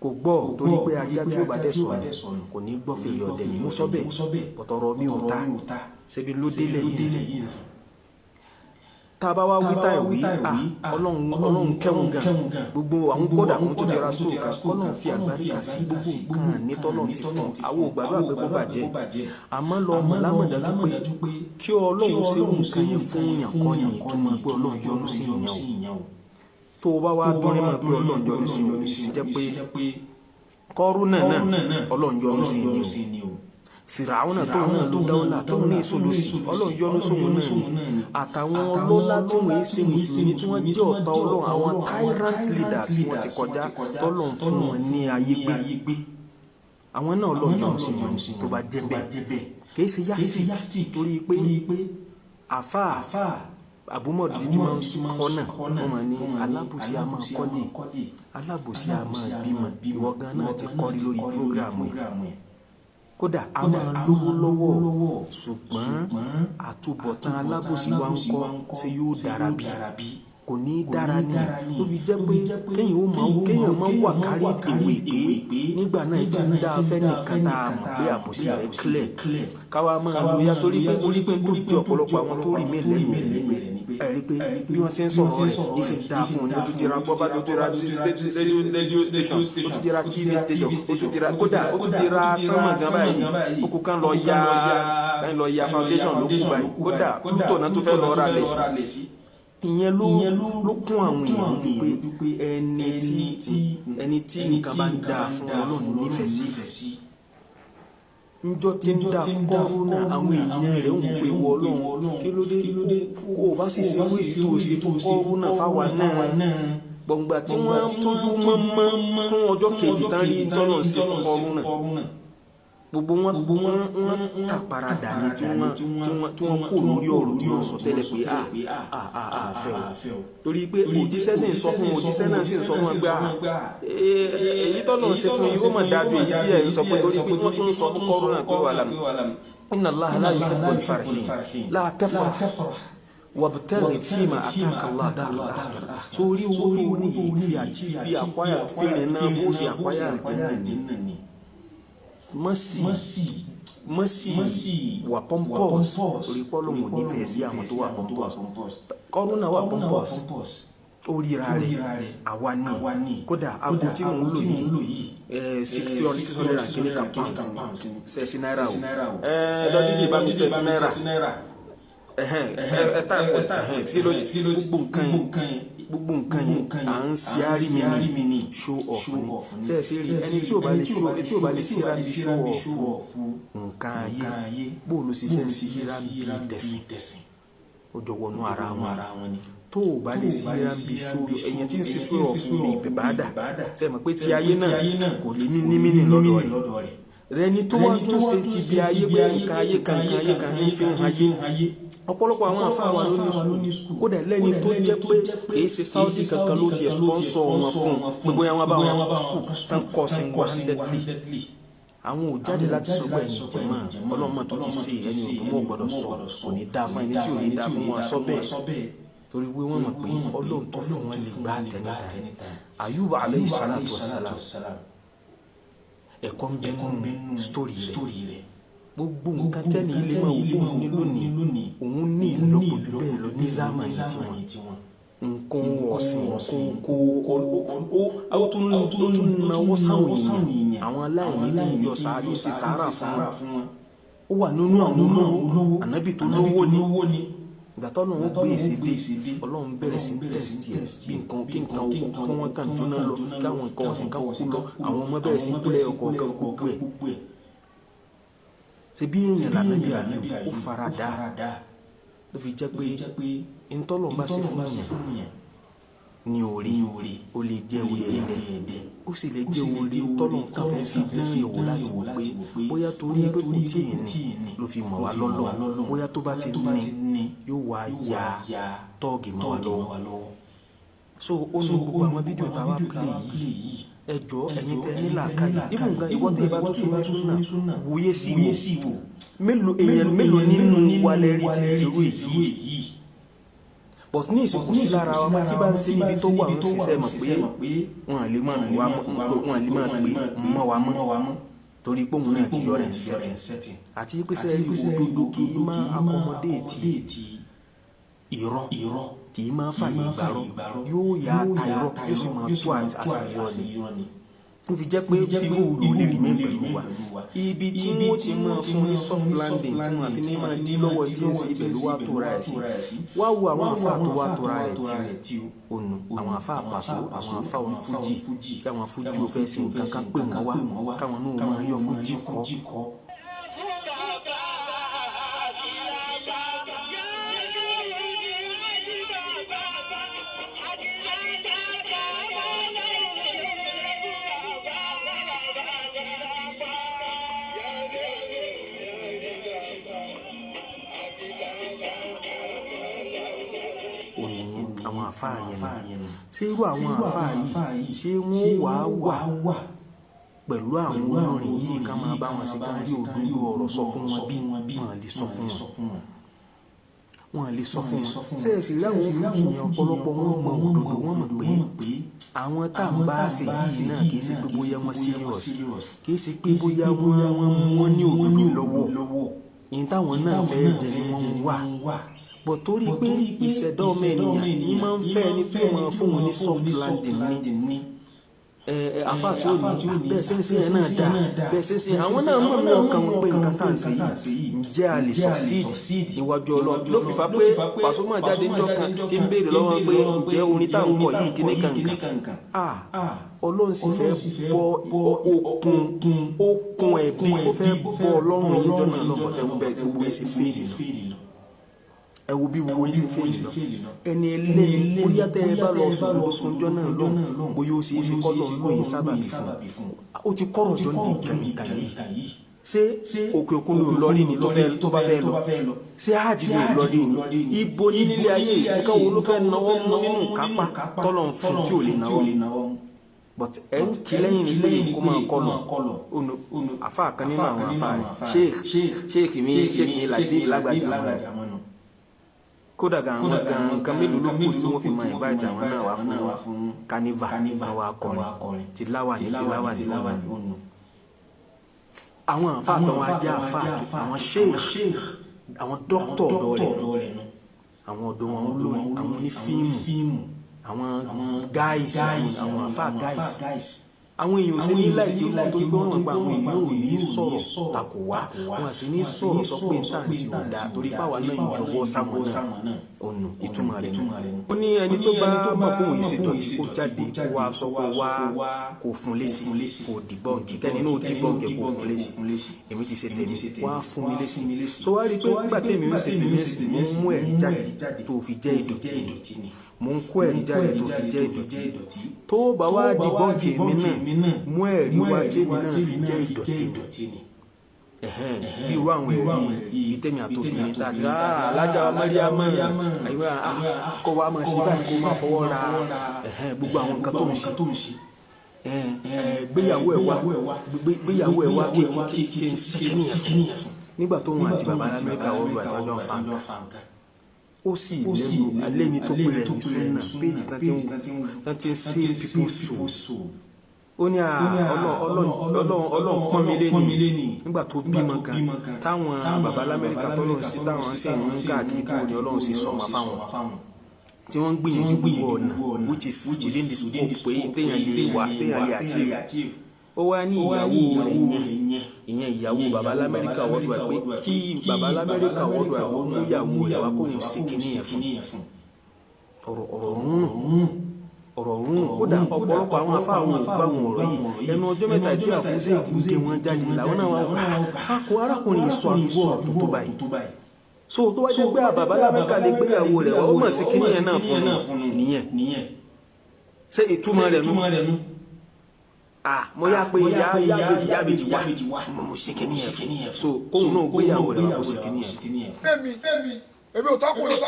Speaker 1: kò gbọ́, torí pé ajá tí ó bá dẹ̀ sọnù kò ní gbọ́ fèrè ọ̀dẹ̀ ni. Mo sọ bẹ́ẹ̀, bọ̀tọ̀rọ̀ mi ò ta ṣebí ló délẹ̀ yìí sìn. Tá a bá wá wí táì wí, Ọlọ́run, Ọlọ́run kẹ́hùn gan gbogbo àwọn. Kódà àwọn tó ti ra stove kan, kọ́lọ́run fi àgbáríkà sí gbogbo nǹkan ní tọ́lọ́run ti fún àwọn. Ògbàdo àgbẹ̀ kó bàjẹ́, àmọ́ lọ mọ̀ lámọ̀dájú pé kí Ọlọ́run ṣerú nǹkan yẹn fún yàn kọ́ ni ìtumọ̀ pé Ọlọ́run yọ́nú sí ìyàn o. Tó o bá wá dún ní mọ̀ pé Ọlọ́run yọ́nú sí ìyàn, sì jẹ́ pé Kọ́rúnà náà, Ọlọ́run yọ́nú sí ni o. Fìràwọ́nà tóun náà ló dáwọ́lá, tóun ní èso lòsì, Ọlọ́run yọ́nú sóhun náà ni. Àtàwọn ọlọ́lá tí wọ́n ṣe mùsùlùmí, tí wọ́n jẹ́ ọ̀tá Ọlọ́run, àwọn tyrant leaders tí wọ́n ti kọjá, tọ́lọ́run fún wọn ní ayé gbé, àwọn náà Ọlọ́run yọ́nú sí wọn. Tó bá jẹ́ bẹ́ẹ̀, kì í ṣe yardstick, torí pé àfáà àbúmọ̀dì tí máa ń kọ́ náà, wọ́n máa ní alábòsí a máa kọ́lé, alábòsí a máa bímọ. Ìwọ gan náà ti kọ́ lórí program ẹ̀. Kódà a máa lówó lọ́wọ́, ṣùgbọ́n àtúbọ̀tán alábòsí wa ń kọ́, ṣé yóò dára bí? Kò ní í dára ní. Ló fi jẹ́ pé kéèyàn ó máa kéèyàn máa wà kárí ìwé pé nígbà náà ti ń dá afẹ́ nìkan tá a mọ̀ pé àbòsí rẹ̀ clear, káwa máa lo ya, torí pé tó di ọ̀pọ̀lọpọ̀ àwọn tó rí mi lẹ́yìn rẹ̀ ní pé ẹ̀rí pé bí wọ́n ṣe ń sọ̀rọ̀ rẹ̀ yìí ṣe ń dáa fún un ní. Ó tún ti ra gbọ́ bá, ó ti ra radio station, ó tún ti ra TV station, ó tún ti ra, kódà ó tún ti ra sánmọ̀ gan báyìí. Ó kú kán lọ ya foundation ló kú báyìí. Kódà Pluto náà tún fẹ́ lọ ra lẹ̀ sí. Ìyẹn ló kún àwọn èèyàn lójú pé ẹni tí nǹkan bá ń dáa fún, Ọlọ́run nífẹ̀ẹ́ sí. Njọ́ tí ń dá fún Kọ́rúnà, àwọn èèyàn rẹ̀ ń wò pé wọ Ọlọ́run, kí ló dé? Kó o bá sì ṣe wí tó o ṣe fún Kọ́rúnà fáwa náà. Gbọ̀ngbà tí wọ́n tójú mọ́mọ́ fún ọjọ́ kejì tán rí tọ́lọ̀ ń ṣe fún Kọ́rúnà, gbogbo wọn tà paradà ní tí wọ́n kò lórí ọ̀rọ̀ tí wọ́n sọ tẹ́lẹ̀ pé a a a fẹ́ o, torí pé òjíṣẹ́ sì ń sọ fún, òjíṣẹ́ náà sì ń sọ fún wọn pé a èyí tọ́lọ̀ ń ṣe fún yìí, ó mọ̀ dájú èyí tí ẹ̀ ń sọ pé, torí pé wọ́n tún ń sọ fún Kọ́rúnà pé wà lámì inna Allaha la yuhibbul farihin la tafrah. Wabtaghi fima ataka Allah dar al-akhirah. Sórí owó tó ní yìí, fi àti fi àkwáyà fìrìn náà bó ṣe àkwáyà àlùjánnà ni. Mọ́ sí wà pompous, orí pọ́lọ́mù nífẹ̀ẹ́ sí àwọn tó wà pompous. Kọ́rúnà wà pompous, ó ríra rẹ̀. Àwa ní kódà aago tí mò ń lò yìí, 600 and kìíní kan pounds ni, sẹ́ẹ̀sì náírà o. Lọ́díjì bá mi sẹ́ẹ̀sì náírà, ẹ tá ẹ kí ló gbogbo nǹkan yẹn, gbogbo nǹkan yẹn à ń ṣe àrí mi ni, show off ni. Sẹ́ẹ̀sì rí ẹni tí ò bá lè show, tí ò bá lè síra bí show off nǹkan ayé, bó ló sì fẹ́ síra bí tẹ̀sìn? Ó jọ wọnú ara wọn. Tó o bá lè síra bí show, ẹ̀yàn tí ń ṣe show off bí ìbàdà, ṣe mọ̀ pé ti ayé náà kò lè ní ní mínì lọ́dọ̀ rẹ̀. Rẹni tó wá tó ṣe ti bí ayé pé nǹkan ayé kan, nǹkan ayé kan ní fi hàn ayé. Ọ̀pọ̀lọpọ̀ àwọn àfáà wa ló ní school, kódà lẹ́ni tó jẹ́ pé kìí ṣe Saudi kankan ló tiẹ̀ sponsor wọn fún pé bóyá wọn bá wọn kọ́ school tán kọ́ single handedly. Àwọn ò jáde láti sọ pé ẹ̀yìn jẹ̀mọ́ ọlọ́mọ tó ti ṣe ẹni òdùnmọ́ gbọ́dọ̀ sọ kò ní dáa fún ẹni tí ò ní dáa fún wọn sọ bẹ́ẹ̀, torí pé wọ́n mọ̀ pé Ọlọ́run tó fún wọn lè gbà tẹ̀lé. Ayuba alayhi salatu wassalam, ẹ̀kọ́ ń bẹ nínú story rẹ̀. Gbogbo nǹkan tẹ́ni ilé máa wò òun ní lónìí, òun ní ìlọ́po jù bẹ́ẹ̀ lọ ní zamani tiwọn. Nǹkan ọ̀sìn kó ó tún náwó sáwọn èèyàn, àwọn aláìní tí ń yọ sàárà, sí sàárà fún wọn. Ó wà nínú àwọn olówó, ànábì tó lówó ni. Ìgbà tọ́lọ́run ó gbé èsì dé, Ọlọ́run bẹ̀rẹ̀ sí test ẹ̀ bí nǹkan kí nǹkan kí wọ́n kàn jóná lọ, kí àwọn nǹkan ọ̀sìn kan kú lọ, àwọn ọmọ bẹ̀rẹ̀ sí kúlẹ̀ ọkọ̀ kan, gbogbo ẹ̀. Ṣe bí èèyàn lànàbí àná, ó fara dà. Ló fi jẹ́ pé ntọ́lọ́run bá ṣe fún yẹn ní orí, ó lè jẹ́ orí ẹ̀dẹ̀, ó sì lè jẹ́ orí tọ́lọ́run kan fẹ́ fi dán ìwò láti wò pé bóyá torí pé kò tí ì ní ló fi mọ̀ wá lọ́lọ́, bóyá tó bá ti ní yóò wá ya tọ́ọ̀gì mọ́ wa lọ́wọ́. So ó ní gbogbo àwọn fídíò tá a wá play yìí, ẹ jọ, ẹ̀yin tẹ ní làákàyè, even nǹkan ìwọ tẹ bá tó sọ ní súnà, wòye sí wò, mélòó èèyàn mélòó nínú wa lẹ rí tí ń ṣerú èyí? But ní ìsìnkú sí lára wa tí bá ń ṣe níbi tó wà ń ṣiṣẹ́, mọ̀ pé wọn lè máa wá, wọn lè máa pè mọ́ wa mọ́, torí pé òun náà ti yọ rẹ̀ ń sẹ́tì. Àti pé sẹ́ẹ̀rì, òdodo kì í máa accommodate irọ́, kì í máa fàyè ìgbàrọ́. Yóò yá ta irọ́, yóò sì máa tú àṣeyọrí ni. Tó fi jẹ́ pé irú rò lè rí mí pẹ̀lú wa, ibi tí wọ́n ti máa fún ní soft landing tí wọ́n fi ní máa dí lọ́wọ́ tí ń ṣe, ibẹ̀ ló wá tóra ẹ̀ sí. Wá wo àwọn àfáà tó wá tóra rẹ̀ tí ònù, àwọn àfáà pàṣọ, àwọn àfáà onífújì, kí àwọn fújì ò fẹ́ ṣe nǹkan kan pè wọ́n wá, káwọn náà máa yọ fújì kọ́. Òní àwọn àfáà yẹn ni. Ṣé irú àwọn àfáà yìí, ṣé wọ́n wàá wà pẹ̀lú àwọn olórin yìí ká máa bá wọn ṣe, ká rí òdodo ọ̀rọ̀ sọ fún wọn? Bí wọn lè sọ fún wọn, wọn lè sọ fún wọn. Ṣé ẹ sì rí àwọn fújì yẹn, ọ̀pọ̀lọpọ̀ wọn mọ òdodo, wọn mọ̀ pé àwọn tá à ń bá ṣe yìí náà, kì í ṣe pé bóyá wọn serious, kì í ṣe pé bóyá wọ́n ní òdodo lọ́wọ́. Ìyẹn táwọn náà fẹ́ jẹ ni wọ́n ń wà bọ̀, torí pé ìṣẹ̀dá ọmọ ènìyàn yìí máa ń fẹ́ ẹni tó máa fún wọn ní soft landing ní àfa tí ó ní bẹ́ẹ̀ ṣe ń ṣe yẹn náà dáa, bẹ́ẹ̀ ṣe ń ṣe. Àwọn náà mọ̀ ní ọkàn wọn pé nǹkan tá à ń ṣe yìí, ǹjẹ́ a lè succeed níwájú Ọlọ́run? Ló fi fa pé Pasuma jáde ńjọ́ kan tí ń béèrè lọ́wọ́ pé ǹjẹ́ orin tá à ń kọ yìí kíní kankan, ah, Ọlọ́run sì fẹ́ bọ́ okùn okùn ẹ̀bí, ó fẹ́ bọ́ Ọlọ́run yìí jọ náà lọ́kọ̀. Ẹ̀wù bẹ́ẹ̀ gbogbo yẹn ṣe fèèlì lọ. Ẹ wo bí wo yín ṣe fèèlì lọ. Ẹni ẹlẹ́ni, bóyá tẹ́ ẹ bá lọ sòdodo fúnjọ́ náà lọ́hùn, bóyá ó ṣe é ṣe kọ́ lọ́n lóyún sábàbí fún ó ti kọ́rọ̀ jọ ní kànìkàn yìí. Ṣé òkè òkun ló lọ rí ni tó bá fẹ́ lọ? Ṣé hajj ló lọ rí ni? Ibo ní nílé ayé, nǹkan wo ló fẹ́ náwó mú nínú kápá tọ́lọ̀ ń fún tí ò lè náwó? But ẹ ń kí lẹ́yìn ní pé kó máa kọ́ lọ ọ̀nà àfa kan nínú àwọn àfa rẹ̀, sheikh mi, sheikh mi làgbé lágbàjà mọ́. Kódà gan àwọn gan nǹkan mélòó ló kù tí wọ́n fi mọ invite àwọn náà wá fún carnival kan wá kọrin tìláwà ní ọ̀nà. Àwọn àfa àtàwọn ajá àfa àwọn sheikh, àwọn dókítà ọ̀dọ́ rẹ̀, àwọn ọ̀dọ́ wọn olórin, àwọn onífíìmù, àwọn guys, àwọn àfa guys. Àwọn èèyàn ò sí ní láìkí wọn torí pé wọ́n gba àwọn èèyàn ò ní sọ̀rọ̀ takò wá, wọn sì ní sọ̀rọ̀ sọ pé táǹsì ò dáa torí páwa náà ìjọwọ́ sáwọn náà ọ̀nà. Ìtumọ̀ rẹ̀ nù. Ó ní ẹni tó bá mọ̀ pé òun ṣe dọ̀tí kó jáde kó wá sọ kó wá kó fún lésì, kó dìbọ̀ǹkì kẹ́ni náà dìbọ̀ǹkì kó fún lésì. Èmi ti ṣe tèmi, wá fún mi lésì. Tó wá rí i pé nígbà tèmi ń ṣe tèmi sí, mo ń mú ẹ̀rí jáde tó fi jẹ́ ìdọ̀tí ni, mo ń kó ẹ̀rí jáde tó fi jẹ́ ìdọ̀tí. Tó bá wá dìbọ̀ǹkì èmi náà, mú ẹ̀rí wá tèmi náà fi jẹ́ ìdọ̀tí ni. Bí irú àwọn ẹ̀rí ibi tẹ́mi àtòbìnrin tá a ti alájà Mariam àyíwá kọ́ wa máa ṣe báyìí, kó máa fọwọ́ ra gbogbo àwọn nǹkan tó ń ṣe, gbéyàwó ẹ̀ wá, gbéyàwó ẹ̀ wá kí n ṣe kíníyàn fún. Nígbà tó wọn àti bàbá Amẹ́ríkà wọ́n lu àtọ́jọ́ fanka, ó sì lẹ́nu alẹ́ ní tó pè rẹ̀ ní sunna péjì tán ti ń save people's soul. Ó ní Ọlọ́run pọ́n mi lé ní nígbà tó bímọ kan táwọn bàbá lamẹ́ríkà tọ́lọ́run sí táwọn sì ń káàkiri kúrò ní Ọlọ́run sì sọmọ fáwọn tí wọ́n ń gbìyànjú gbogbo ọ̀nà, which is within the scope pé téèyàn lè wà, téèyàn lè achieve. Ó wá ní ìyàwó rẹ̀ yẹn, ìyẹn ìyàwó bàbá lamẹ́ríkà wọ́dùà, pé kí bàbá lamẹ́ríkà wọ́dùà ó mú ìyàwó rẹ̀ wá kóun ṣe kíní yẹn fún. Ọ̀rọ̀ rúnrún, ọ̀rọ̀ rúnrún. Kódà ọ̀pọ̀lọpọ̀ àwọn afáwọn ò gbà wọn ọ̀rọ̀ yìí. Ẹnu ọjọ́ mẹ́ta tí àkúnṣe ti ń gé wọn jáde làwọn náà wà kó arákùnrin sọ àdúgbò ọ̀rọ̀ tó báyìí. So tó wá jẹ́ pé bàbá lamẹ́ríkà lè gbéyàwó rẹ̀ wá, ó mọ̀ sí kíní yẹn náà fún un nìyẹn. Ṣé ìtumọ̀ rẹ̀ nù? Ah, mo yá pé yábèjì wá, mo ṣe kíní yẹn fún. So kóun náà gbéyàwó rẹ̀ wá kó ṣe kíní yẹn fún.
Speaker 4: Èmi ò tọkùnrin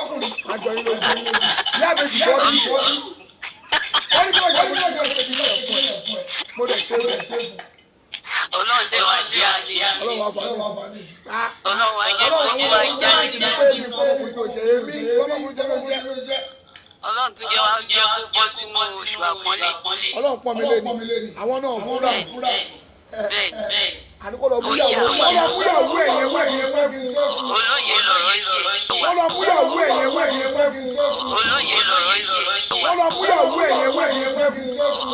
Speaker 4: àjọ yín lójú yábèjì bọ́ọ̀lù wọ́n ní kí wọ́n jẹ́ kí wọ́n jẹ́ kí wọ́n fún ẹ, mo dẹ̀ ṣe é fún.
Speaker 6: Ọlọ́run tẹ wá ṣe àṣeyá.
Speaker 4: Ọlọ́run wá fún mi.
Speaker 6: Ọlọ́run wá jẹ́ kó jẹ́ wá jáde. Ọlọ́run tún jẹ́ wá jẹ́ kó bọ́ sínú oṣù àpọ́nlé.
Speaker 4: Ọlọ́run pọ́n mi lé ní àwọn náà fúnra.
Speaker 6: Bẹ́ẹ̀ bẹ́ẹ̀.
Speaker 4: Àdúgbò lọ múyàwó lọ múyàwó ẹ̀yẹ wẹ̀yẹ sẹ́gun.
Speaker 6: Olóyè lọ̀rọ̀ yìí.
Speaker 4: Wọ́n lọ múyàwó ẹ̀yẹ wẹ̀yẹ sẹ́gun.
Speaker 6: Olóyè lọ̀rọ̀ yìí.
Speaker 4: Wọ́n lọ múyàwó ẹ̀yẹ wẹ̀yẹ sẹ́gun.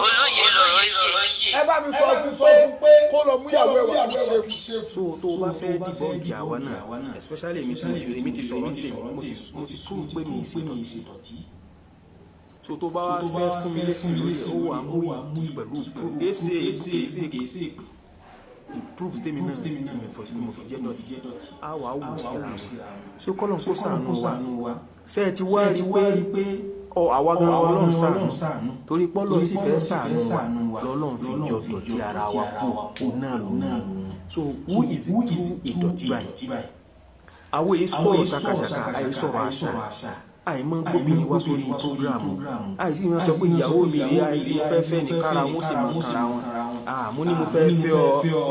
Speaker 6: Olóyè lọ̀rọ̀ yìí.
Speaker 4: Ẹ bá mi sọ fún pé kó lọ múyàwó ẹ̀wà tó ṣe fún.
Speaker 1: So tó o bá fẹ́ dìbọ́ǹkì àwa náà, especially èmi tí mo ti èmi ti sọ̀rọ̀ tèmi, mo ti prove pé mi ì ṣe dọ̀tí. So tó bá wá fẹ́ fún mi lésì lórí ẹ̀, ó wà mú ìdí pẹ̀lú proof. Kìí ṣe proof tèmi náà tí mo fọ tí mo fi jẹ́ dọ̀tí, á wà á wò síra wọn. So kọ́lọ̀ kó ṣàánú wa. Ṣé ẹ ti wá rí pé ọ àwa gan Ọlọ́run ṣàánú, torí pọ́lọ́run sì fẹ́ ṣàánú wa lọ́lọ́run fi yọ dọ̀tí ara wa kú òun náà lòun. So who is it true ìdọ̀tí báyìí? Àwọn èyí sọ̀rọ̀ ṣàkàṣàkà, àyè sọ̀rọ̀ àṣà, àìmọ́ gbóbìnrin wá sórí prógráàmù, àìsí wọn sọ pé ìyàwó mi rí àì tí mo fẹ́ fẹ́ ní kára wọn sì máa kára wọn. Mo ní mo fẹ́ fẹ́ ọ,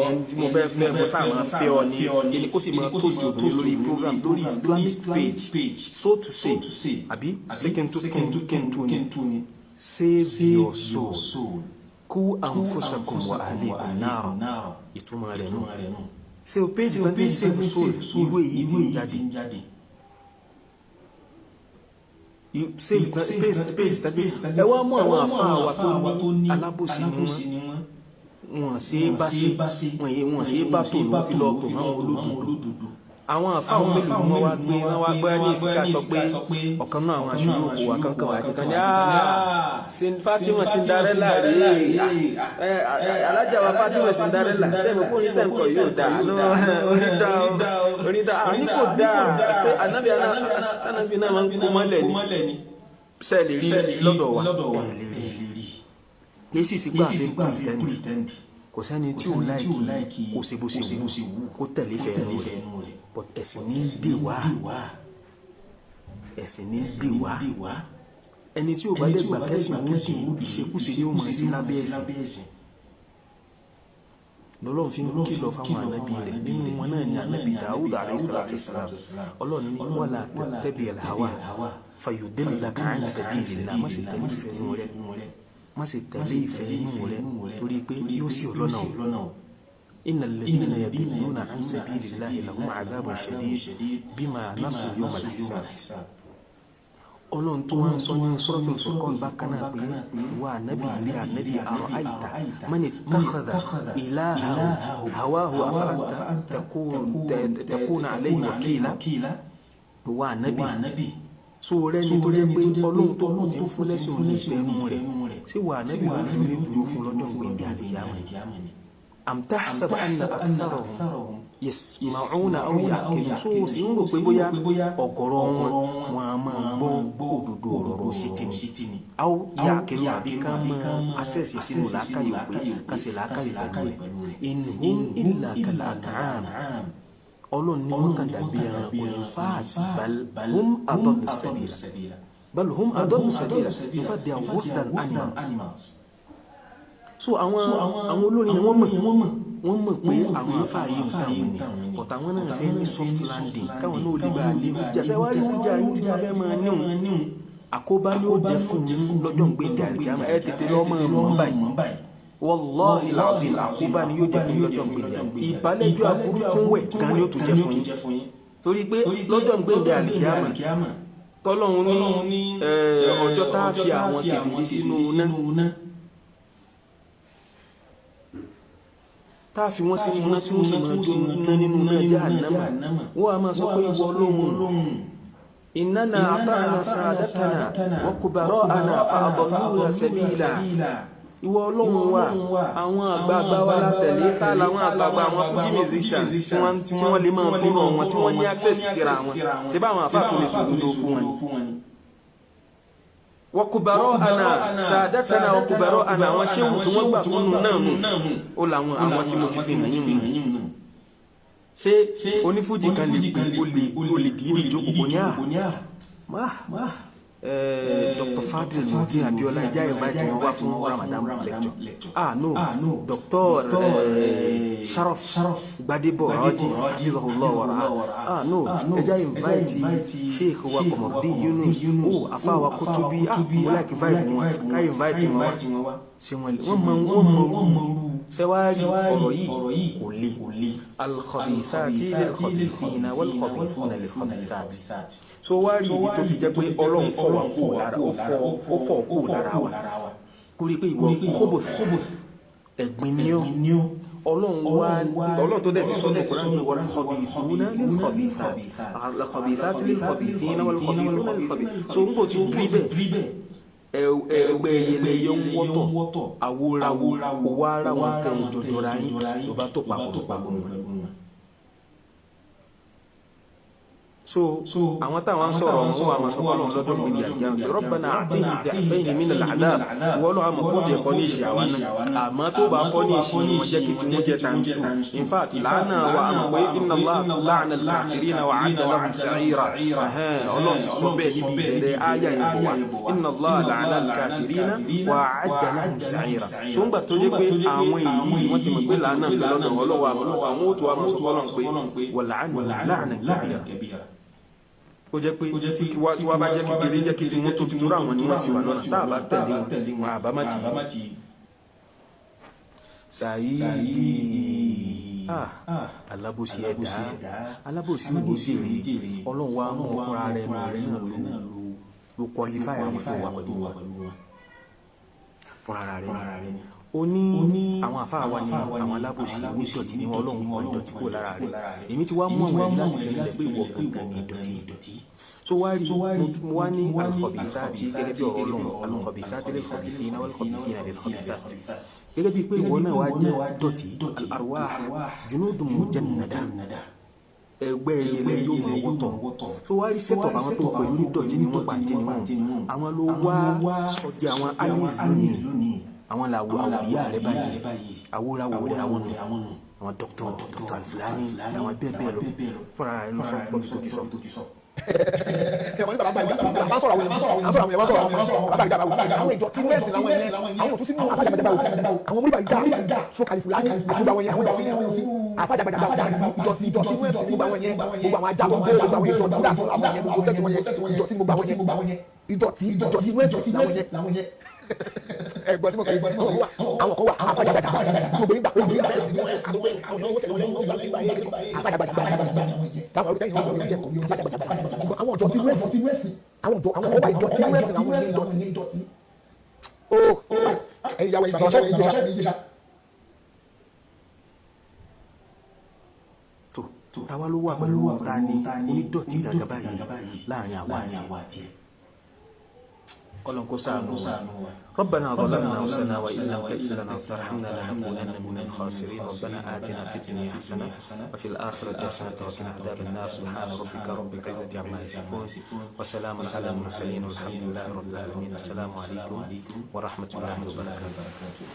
Speaker 1: ẹni tí mo fẹ́ fẹ́ mo sáà máa fẹ́ ọ ní kíni kó sì máa toast obìnrin lórí program lórí Islamic page, so to say, àbí ṣé kí n tó ni save your soul, kú anfusakum wa ahlikum nara. Ìtumọ̀ rẹ̀ nù. Ṣé o page tán ti ń save soul, irú èyí ti ń jáde save page tàbí ẹ wá mú àwọn àfáà wa tó ní alábòsí ni wọ́n, wọ́n ṣe é bá ṣe, wọ́n ṣe é bá tò ló fi lọ tò máwọn olódodo. Àwọn àfáà mélòó ni wọ́n wá gbé wọ́n wá gbé ní ìsìká sọ pé ọ̀kan náà àwọn aṣojú òkú wa kankan wà kíkan ní Fatima Cinderella rèé, alájà wa Fatima Cinderella sẹ́mi kó ní tẹ̀ǹkọ̀ yóò dáa onídàá onídàá àní kò dáa. Ṣé anabi náà máa ń kó mọ́lẹ̀ ni? Ṣe lè rí lọ́dọ̀ wa? Ẹ̀ lè rí. Kì í sì sí pé àfi ń pretend. Kò sẹ́ni tí ò láìkí kó ṣe bó ṣe wù kó tẹ̀lé fẹ́ẹ́ rẹ̀, but ẹ̀sìn ní dè wá, ẹ̀sìn ní dè wá. Ẹni tí ò bá lè gbà kẹ́sìn ó dè, ìṣekúṣe ni ó mọ̀ sí lábẹ́ ẹ̀sìn. Lọ́lọ́run fi ń kìlọ̀ fáwọn ànábì rẹ̀. Nínú wọn náà ni ànábì Dawud alayhi salatu wassalam. Ọlọ́run ní wala tattabi'il hawa fayudillaka an sabilillah. Má ṣe tẹ̀lé ìfẹ́ inú rẹ̀, má ṣe tẹ̀lé ìfẹ́ inú rẹ̀, torí pé yóò sì ọlọ́nà o. Inna alladhina yadilluna an sabilillahi lahum adhabun shadid bima nasu yawmal hisab. Ọlọ́run tó wá ń sọ ní Suratul Furqan bákan náà pé wà nábì ilé ànábì ara'ayta man ittakhadha ilahahu hawahu afa anta takuna alayhi wakila. Wà nábì, so rẹ ni tó jẹ́ pé Ọlọ́run tó kù tí ń fún lẹ́sìn òní ìfẹ́ inú rẹ̀, ṣé wà nábì ló dúró ní dúró fún lọ́jọ́ ìgbìyànjú àlìkíyàmá? Am tahsabu anna aktharahum yasma'una aw ya'qilun. So o sì ń rò pé bóyá ọ̀gọ̀rọ̀ wọn wọn a máa gbọ́ òdodo ọ̀rọ̀ sí ti ni, aw ya'qilun, àbí ká máa access sínú làákàyè pé ká ṣe làákàyè pẹ̀lú rẹ̀. In hum illa kal an'am. Ọlọ́run ní wọ́n kàn dàbí ẹranko. In fact, bal hum adallu sabila, bal hum adallu sabila. In fact, they are worse than animals. So àwọn olórin yẹn, wọ́n mọ̀ pé àwọn afá yìí ń tàn wọ́n ni, but àwọn náà fẹ́ ní soft landing káwọn náà lè bá a lé hujja. Ṣé wàá rí hujja yín tí wọ́n fẹ́ máa níhun? Àkóbá ni ó jẹ́ fún yín lọ́jọ́ ń gbé ìdí àlìkíyàmá. Ẹ tètè lọ́ mọ̀ mọ́ báyìí. Wallahi alazim, àkóbá ni yóò jẹ́ fún yín lọ́jọ́ ń gbé ìdí àlìkíyàmá. Ìbálẹ́jọ́ aburú tí ń wẹ̀ gan ni ó tún jẹ́ fún yín, torí pé lọ́jọ́ ń gbé ìdí àlìkíyàmá, tọ́lọ́hun ní ọjọ́ tá a fi àwọn kèfèrí sínú iná, tá a fi wọ́n sínú iná tí wọ́n sì máa jó iná nínú náà jahannama, wọ́n a máa sọ pé ìwọ Ọlọ́hun, innana ata'na sadatana wa kubara'ana fa adalluna sabila. Ìwọ Ọlọ́hun wa, àwọn àgbààgbà wa látẹ̀lé. Tá làwọn àgbààgbà? Àwọn Fuji musicians tí wọ́n lè máa gbóná wọn, tí wọ́n ní access síra wọn, ṣé bá àwọn àfáà tó lè sòdodo fún wọn ni. Wọkùbàrọ̀ àná sàdátànà wọkùbàrọ̀ àná, àwọn ṣéwù tí wọ́n gbà fún un náà nù ó làwọn àwọn tí mo ti fi hàn yín nù. Ṣé onífújì kan lè pè ó lè dìídì jókòó kò ní à Dr. Fadil Mudin Abiola ìjà invite wọn wá fún Ramadan lecture? Ah no, Dr. Sharaf Gbadebo Raji hafizahullah wara. Ah no, ẹja invite Sheikh wa Komordi Yunus o, afa wa Kutubi. Ah, mo like vibe wọn, ká invite wọn wá. Ṣé wọn mọ ṣe wá rí ọ̀rọ̀ yìí kò le. Al-khabithati lil-khabithina wal-khabithuna lil-khabithati. So wá rí ìdí tó fi jẹ́ pé Ọlọ́run fọ̀ wá kó lára, ó fọ̀ kó lára wa, kó rí pé ìwọ khubuth, ẹ̀gbin ni ó. Ọlọ́run wá, Ọlọ́run tó dẹ̀ ti sọ́nù Kùránì, wal-khabithuna lil-khabithati, al-khabithati lil-khabithina wal-khabithuna lil-khabithati. So ń bò ti rí bẹ́ẹ̀, ẹgbẹ́ ẹyẹlẹyẹ ń wọ́tọ̀, àwòràwò owó ara wọn tẹ jọjọra yín ló bá tó papọ̀ pẹ̀lú wọn. So àwọn táwọn ń sọ̀rọ̀ wọn wà máa sọ fọlọ́run lọ́dọ̀ gbìyànjú àlìjáde, Rabbana atihim di'fayni min al'adab. Wọ́n lọ́wọ́ àmọ́ kó jẹ́ pọ́níṣì àwa náà, àmọ́ tó bá pọ́níṣì wọn, jẹ́ kí tiwọn jẹ́ times two. In fact, làánà wa, àmọ́ pé inna Allah la'ana al-kafirina wa a'adda lahum sa'ira. Ọlọ́run ti sọ bẹ́ẹ̀ níbi ìbẹ̀rẹ̀ áyà yẹn bọ̀ wá, inna Allah la'ana al-kafirina wa a'adda lahum sa'ira. So ń gbà tó jẹ́ pé àwọn èyí wọ́n ti mọ̀ pé làánà ń bẹ lọ́dọ̀ Ọlọ́wọ́, àwọn ó tó wà máa sọ fọlọ́run pé wa la'anahum la'nan kabira. Ó jẹ́ pé tí wá bá jẹ́ kékeré, jẹ́ kí tí wọ́n tóbi, tó ráwọn ni wọ́n sì wà lọ́nà tá a bá tẹ̀lé wọn, àbá má tì í. Saidi alábòsí ẹ̀dá, alábòsí ò ní jèrè. Ọlọ́run wa mú fúnra rẹ̀ náà ló qualify àwọn tó wà pẹ̀lú wọn fúnra rẹ̀ ni. Ó ní àwọn àfáà wa ní àwọn alábòsí onídọ̀tí ní Ọlọ́run kọ ìdọ̀tí kúrò lára rẹ̀. Èmi ti wá mú àwọn ẹ̀rí láti fi rinlẹ̀ pé ìwọ gangan ní ìdọ̀tí. So wá rí, mo wá ní al-khabithati, gẹ́gẹ́ bí ọ̀rọ̀ Ọlọ́run, al-khabithati lil-khabithina wal-khabithina lil-khabithati, gẹ́gẹ́ bí pé ìwọ náà wá jẹ́ dọ̀tí. Al-arwah junudun mujannada, ẹgbẹ́ ẹyẹlẹ yóò mọ wọ́tọ̀. So wá rí set of àwọn tó pẹ̀lú ní dọ̀tí ni wọ́n, pàǹtí ni wọ́n, àwọn ló wá sọjí àwọn allies lónìí, àwọn làwọ àwòrìyá rẹ báyìí, àwòràwò rẹ, àwọn nù, àwọn dr Alfulani, àwọn bẹ́ẹ̀ bẹ́ẹ̀ lọ. Fúnra rẹ ló sọ pọ̀ tó ti sọ.
Speaker 4: Ẹ̀wọ̀n ní bàbá Bariga, bàbá sọ̀rọ̀ àwọn èèyàn, àwọn sọ̀rọ̀ àwọn èèyàn, sọ̀rọ̀ àwọn èèyàn, bàbá Bariga báwo, àwọn ìdọ̀tí mẹ́sìn làwọn yẹn, àwọn òtún sínú afájàgbàjàgbà o, àwọn múlí Bariga so kàlífùlání àti gbogbo àwọn yẹn, àwọn ìdọ̀tí afájàgbàjàgbà àti ìdọ̀tí, ìdọ̀tí mẹ́sìn gbogbo àwọn yẹn, gbogbo àwọn ajá tó ń gbé, gbogbo àwọn ìdọ̀tí dà fún àwọn yẹn, gbogbo sẹ́ẹ̀tì wọn yẹn, ìdọ̀tí gbogbo àwọn yẹn, ìdọ̀tí, ìdọ̀tí mẹ́sìn làwọn yẹn. Ẹ̀gbọ́n tí mo sọ yìí, àwọn kan wà afájàgbàjàgbà, gbogbo yín gbà pé àwọn fẹ́ẹ́ sí àwọn yẹn, wọ́n tẹ̀lé wọn, gbà afájàgbàjàgbà táwọn ọ̀rọ̀ tẹ̀yìn wọn jẹ́ afájàgbàjàgbà. Ṣùgbọ́n àwọn ìdọ̀tí mẹ́sìn, àwọn ìdọ̀, àwọn kan wà, ìdọ̀tí mẹ́sìn làwọn yẹn, ìdọ̀tí. Ó ẹ̀yin ìyàwó, ẹ̀yin bàbá, ṣẹ́ mi jẹ́sà.
Speaker 1: Tó táwa ló wà pẹ̀lú ta ni onídọ̀tí gàgà báyìí láàrin àwa àti ẹ̀? Ọlọ́run kó ṣàánú wa. ربنا ظلمنا أنفسنا وإن لم تغفر لنا وترحمنا لنكونن من الخاسرين. ربنا آتنا في الدنيا حسنة وفي الآخرة حسنة وقنا عذاب النار. سبحان ربك رب العزة عما يصفون وسلام على المرسلين والحمد لله رب العالمين. السلام عليكم ورحمة الله وبركاته.